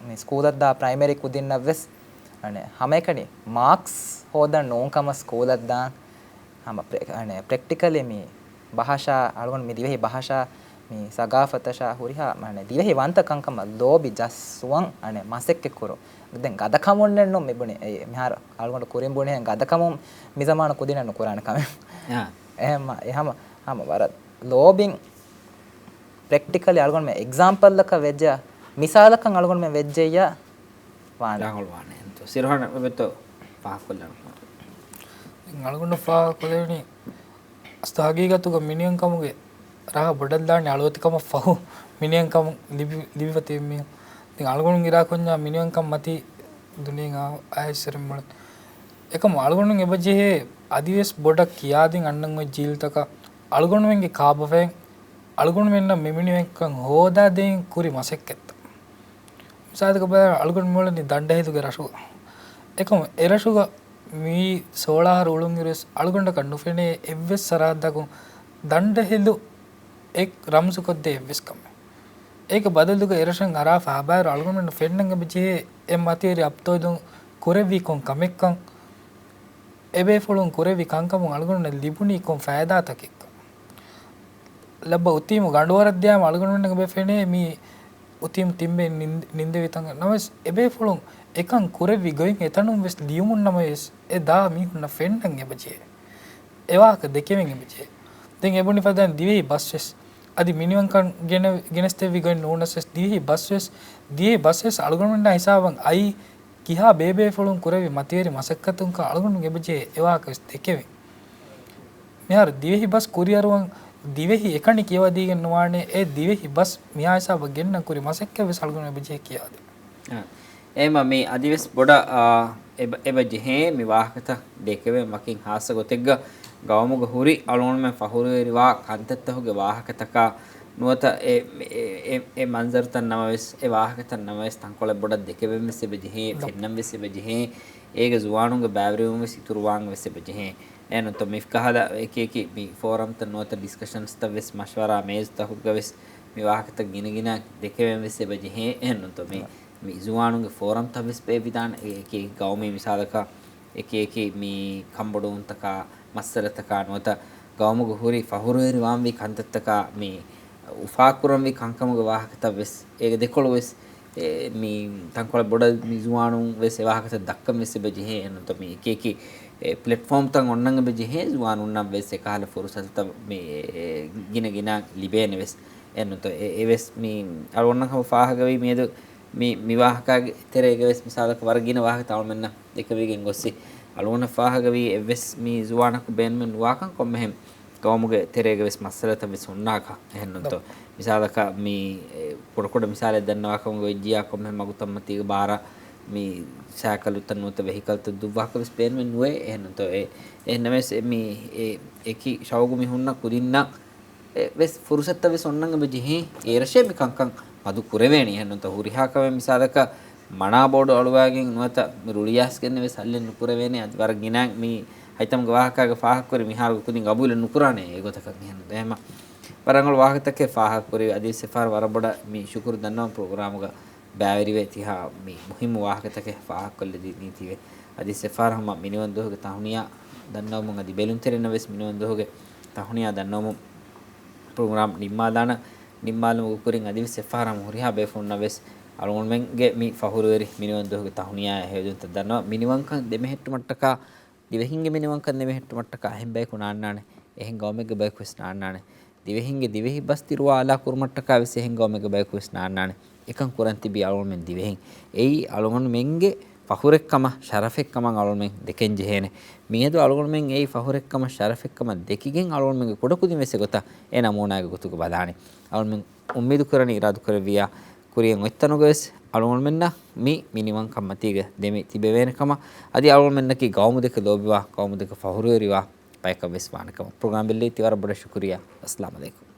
މި ސްކޫލަށްދާ ޕްރައިމަރީ ކުދިންނަށް ވެސް، އަނެއް، ހަމައެކަނި މާކްސް ހޯދަން ނޫން ކަމަށް ސްކޫލަށް ދާން. ހަމަ ޕްރެ-، އަނެއް، ޕްރެކްޓިކަލީ މި ބަހަށާ، އަޅުގަނޑު މި ދިވެހި ބަހަށާ، މި ސަގާފަތަށާ ހުރިހާ، އަނެއް، ދިވެހި ވަންތަ ކަންކަމަށް ލޯބި ޖައްސުވަން، އަނެއް، މަސައްކަތް ކުރުން. ދެން ގަދަކަމުންނެއްނު މި ބުނި، އެ، މިހާރު އަޅުގަނޑު ކުރިން ބުނިހެން ގަދަކަމުން މި ޒަމާނު ކުދިންނަށް ނުކުރާނެ ކަމެއް. އާ. އެހެންމަ، އެ ހަމަ، ހަމަ ވަރަށް ލޯބިން ޕްރެކްޓިކަލީ އަޅުގަނޑުމެން އެގްޒާމްޕަލްއަކަށް ވެއްޖެ، މިސާލަކަށް އަޅުގަނޑުމެން ވެއްޖެއްޔާ ވާނެ. ރާހުލް ވާނެ. އެންތޯ ސިރުހާން އެބެތޯ ފާހަގަކޮށްލާނެ. ދެން އަޅުގަނޑު ފާހަގަކޮށްލެވެނީ އަސްލު ހަގީގަތުގަ މިނިވަންކަމުގެ ރަހަ ބޮޑަށްލާނެ އަޅުވެތިކަމަށް ފަހު މިނިވަންކަމުން ލިބި، ލިބިފަ ތިބި މީހުން. ދެން އަޅުގަނޑު އިރާ ކޮންޏާ މިނިވަންކަން މަތީ ދުނިޔެއަށް އައިސް އައިސް މޮޅަށް. އެކަމު އަޅުގަނޑު އެބަޖެހޭ އަދިވެސް ބޮޑަށް ކިޔާދިން އަންނަން އޮތް ޖީލްތަކަށް އަޅުގަނޑުމެންގެ ކާބަފައިން އަޅުގަނޑުމެންނަށް މި މިނިވަންކަން ހޯދާދޭން ކުރި މަސައްކަތްތައް. މިސާލަކަށް ބަލާ، އަޅުގަނޑު މިއުޅެނީ ދަނޑަހެލުގެ ރަށުގަ. އެކަމު އެރަށުގަ މިއީ ސޯޅަ އަހަރު އުޅުންއިރުވެސް އަޅުގަނޑަކަށް ނުފެނޭ އެއްވެސް ސަރަހައްދަކުން ދަނޑަހެލު އެއް ރަމްޒުކޮށްދޭ އެއްވެސް ކަމެއް. އޭގެ ބަދަލުގަ އެރަށަށް އަރާފަ އަބާއިރު އަޅުގަނޑުމެންނަށް ފެންނަން އެބަޖެހޭ އެ މަތިވެރި އަބްތޯދުން ކުރެއްވީ ކޮން ކަމެއްކަން، އެބޭފުޅުން ކުރެއްވި ކަންކަމުން އަޅުގަނޑުމެންނަށް ލިބުނީ ކޮން ފައިދާތަކެއްކަން. ލައްބަ އުތީމު ގަނޑުވަރަށް ދިޔާމަ އަޅުގަނޑުމެންނަށް އެބަ ފެނޭ މީ އުތީމު ތިންބެ ނިން-، ނިންދެވި ތަން. ނަމަވެސް އެބޭފުޅުން އެކަން ކުރެއްވި ގޮތް އެތަނުން ވެސް ލިޔުމުން ނަމަވެސް އެ ދާ މީހުންނަށް ފެންނަން އެބަޖެހޭ. އެ ވާހަކަ ދެކެވެން އެބަޖެހޭ. ދެން އެބުނި ފަދައިން ދިވެހި ބަސް ވެސް އަދި މިނިވަންކަން ގެނެ-، ގެނެސްދެއްވި ގޮތް ނޫނަސް ވެސް ދިވެހި ބަސް ވެސް، ދިވެހި ބަސް ވެސް އަޅުގަނޑުމެންނާ ހިސާބަށް އައީ ކިހާ ބޭބޭފުޅުން ކުރެއްވި މަތިވެރި މަސައްކަތުންކަން އަޅުގަނޑު އެބަޖެހޭ އެވާހަކަ ވެސް ދެކެވި. މިހާރު ދިވެހި ބަސް ކުރިއަރުވަން ދިވެހި އެކަނި ކިޔަވަދީގެން ނުވާނެ، އެ ދިވެހި ބަސް މިހާ ހިސާބަށް ގެންނަން ކުރި މަސައްކަތް ވެސް އަޅުގަނޑު އެބަޖެހޭ ކިޔަވަދޭ. އާ. އެހެމަ މި އަދިވެސް ބޮޑަށް، އާ، އެބަ، އެބަ ޖެހޭ މި ވާހަކަތައް ދެކެވެން ވަކިން ހާއްސަ ގޮތެއްގަ ގައުމުގަ ހުރި އަޅުގަނޑުމެން ފަހުރުވެރިވާ ކަންތައްތަކުގެ ވާހަކަތަކާ ނުވަތަ އެ، އެ، އެ، އެ މަންޒަރުތައް ނަމަވެސް، އެ ވާހަކަތައް ނަމަވެސް ތަންކޮޅެއް ބޮޑަށް ދެކެވެން ވެސް އެބަ ޖެހޭ، ފެންނަން ވެސް އެބަ ޖެހޭ، އޭގެ ޒުވާނުންގެ ބައިވެރިވުން ވެސް އިތުރުވާން ވެސް އެބަ ޖެހޭ. އެހެންތޯ މިފަހަރާ އެކި އެކި މި ފޯރަމްތައް ނުވަތަ ޑިސްކަޝަންސްތައް ވެސް މަޝްވަރާ މޭޒުތަކުގަ ވެސް މި ވާހަކަތައް ގިނަ ގިނަ ދެކެވެން ވެސް އެބަ ޖެހޭ. އެހެންތޯ މި، މި ޒުވާނުންގެ ފޯރަމްތައް ވެސް ބޭއްވިދާނެ. އެ އެކި އެކި ގައުމީ މިސާލަކަށް އެކި އެކި މި ކަންބޮޑުވުންތަކާ، މައްސަލަތަކާ ނުވަތަ ގައުމުގަ ހުރި ފަހުރުވެރިވާންވީ ކަންތައްތަކާ މި އުފާކުރަންވީ ކަންކަމުގެ ވާހަކަތައް ވެސް އޭގެ ދެކޮޅު ވެސް އެ، މި ތަންކޮޅެއް ބޮޑަށް މި ޒުވާނުން ވެސް އެ ވާހަކަތައް ދައްކަން ވެސް އެބަ ޖެހޭ. އެހެންތޯ މި އެކި އެކި، އެ، ޕްލެޓްފޯމްތައް އޮންނަން އެބަ ޖެހޭ ޒުވާނުންނަށް ވެސް އެކަހަލަ ފުރުސަތުތައް މި، އެ، ގިނަ ގިނަ ލިބޭނެ ވެސް. އެހެންތޯ އެ، އެވެސް މި އަޅުގަނޑަށް ހަމަ ފާހަގަވީ މިއަދު މި، މި ވާހަކައިގެ ތެރޭގަ ވެސް މިސާލަކަށް ވަރަށް ގިނަ ވާހަކަތައް އަޅުމެންނަށް ދެކެވިގެން ގޮއްސި. އަޅުގަނޑަށް ފާހަގަވީ އެއްވެސް މި ޒުވާނަކު ބޭނުމެއް ނުވާކަން ކޮންމެހެން ގައުމުގެ ތެރޭގަ ވެސް މައްސަލަތައް ވެސް ހުންނާކަށް. އެހެންނޫންތޯ؟ މިސާލަކަށް މި، އެ، ކުޑަކުޑަ މިސާލެއް ދަންނަވާކަމުގަ ވެއްޖިޔާ ކޮންމެހެން މަގުތައްމަތީގަ ބާރަށް މި ސައިކަލުތައް ނުވަތަ ވެހިކަލްތައް ދުއްވާކަށް ވެސް ބޭނުމެއް ނުވޭ. އެހެންނޫންތޯ؟ އެ، އެހެންނަމަވެސް އެ މި، އެ، އެކި ޝައުގު މި ހުންނަ ކުދިންނަށް އެ ވެސް ފުރުސަތުތައް ވެސް އޮންނަން އެބަ ޖެހޭ. އޭރަށޭ މި ކަންކަން މަދު ކުރެވޭނީ. އެހެންނޫންތޯ؟ ހުރިހާ ކަމެއް މިސާލަކަށް މަނާ ބޯޑު އަޅުވާގެން ނުވަތަ މި ރުޅިއައިސްގެންނެވެސް ހައްލެއް ނުކުރެވޭނެ. އަދި ވަރަށް ގިނައިން މި ހައިތަމްގެ ވާހަކާގެ ފާހަގަކުރި މިހާރުގެ ކުދިން ގަބޫލެއް ނުކުރާނެ އެގޮތަކަށް އެހެން. އެހެމަ ވަރަށް ރަނގަޅު ވާހަކަތަކެއް ފާހަގަކުރެވި. އަދިވެސް އެފަހަރު ވަރަށް ބޮޑަށް މި ޝުކުރު ދަންނަވަން ޕްރޮގްރާމުގަ ބައިވެރިވެ ތިހާ މި މުހިއްމު ވާހަކަތަކެއް ފާހަގަކޮށްލަދީ ނީތީވެ. އަދިވެސް އެފަހަރު ހަމަ މިނިވަން ދުވަހުގެ ތަހުނިޔާ ދަންނަވަމުން އަދި ބެލުންތެރިންނަށް ވެސް މިނިވަން ދުވަހުގެ ތަހުނިޔާ ދަންނަވަމުން ޕްރޮގްރާމް ނިންމާލާނަ، ނިންމާލުމުގެ ކުރިން އަދިވެސް އެފަހަރު ހަމަ ހުރިހާ ބޭފުޅުންނަށް ވެސް އަޅުގަނޑުމެންގެ މި ފަހުރުވެރި މިނިވަން ދުވަހުގެ ތަހުނިޔާއާ ހެޔޮއެދުންތައް ދަންނަވަ. މިނިވަންކަން ދެމެހެއްޓުމަށްޓަކާ، ދިވެހިންގެ މިނިވަންކަން ދެމެހެއްޓުމަށްޓަކާ އެހެން ބަޔަކު ނާންނާނެ، އެހެން ގައުމެއްގެ ބަޔަކު ވެސް ނާންނާނެ. ދިވެހިންގެ ދިވެހި ބަސް ތިރުވާ އަލާ ކުރުމަށްޓަކާ ވެސް އެހެން ގައުމެއްގެ ބަޔަކު ވެސް ނާންނާނެ. އެކަން ކުރަން ތިބީ އަޅުގަނޑުމެން ދިވެހިން. އެއީ އަޅުގަނޑުމެންގެ ފަހުރެއްކަމަށް، ޝަރަފެއްކަމަށް އަޅުގަނޑުމެން ދެކެން ޖެހޭނެ. މިއަދު އަޅުގަނޑުމެން އެއީ ފަހުރެއްކަމަށް، ޝަރަފެއްކަމަށް ދެކިގެން އަޅުގަނޑުމެންގެ ކުޑަކުދިން ވެސް އެގޮތަށް އެ ނަމޫނާގެ ގޮތުގަ ބަލާނެ. އަޅުގަނޑުމެން އުއްމީދު ކުރަނީ، އިރާދަ ކުރެއްވިއްޔާ ކުރިއަށް އޮތްތަނުގަވެސް އަޅުގަނޑުމެންނަށް މި މިނިވަންކަންމަތީގަ ދެމި ތިބެވޭނެ ކަމަށް، އަދި އަޅުގަނޑުމެންނަކީ ގައުމު ދެކެ ލޯބިވާ، ގައުމު ދެކެ ފަހުރުވެރިވާ ބަޔަކަށް ވެސް ވާނެ ކަމަށް. ޕްރޮގްރާމް ބެއްލެވިއްޔާ ވަރަށް ބޮޑަށް ޝުކުރިއްޔާ. އައްސަލާމް އަލައިކުމް.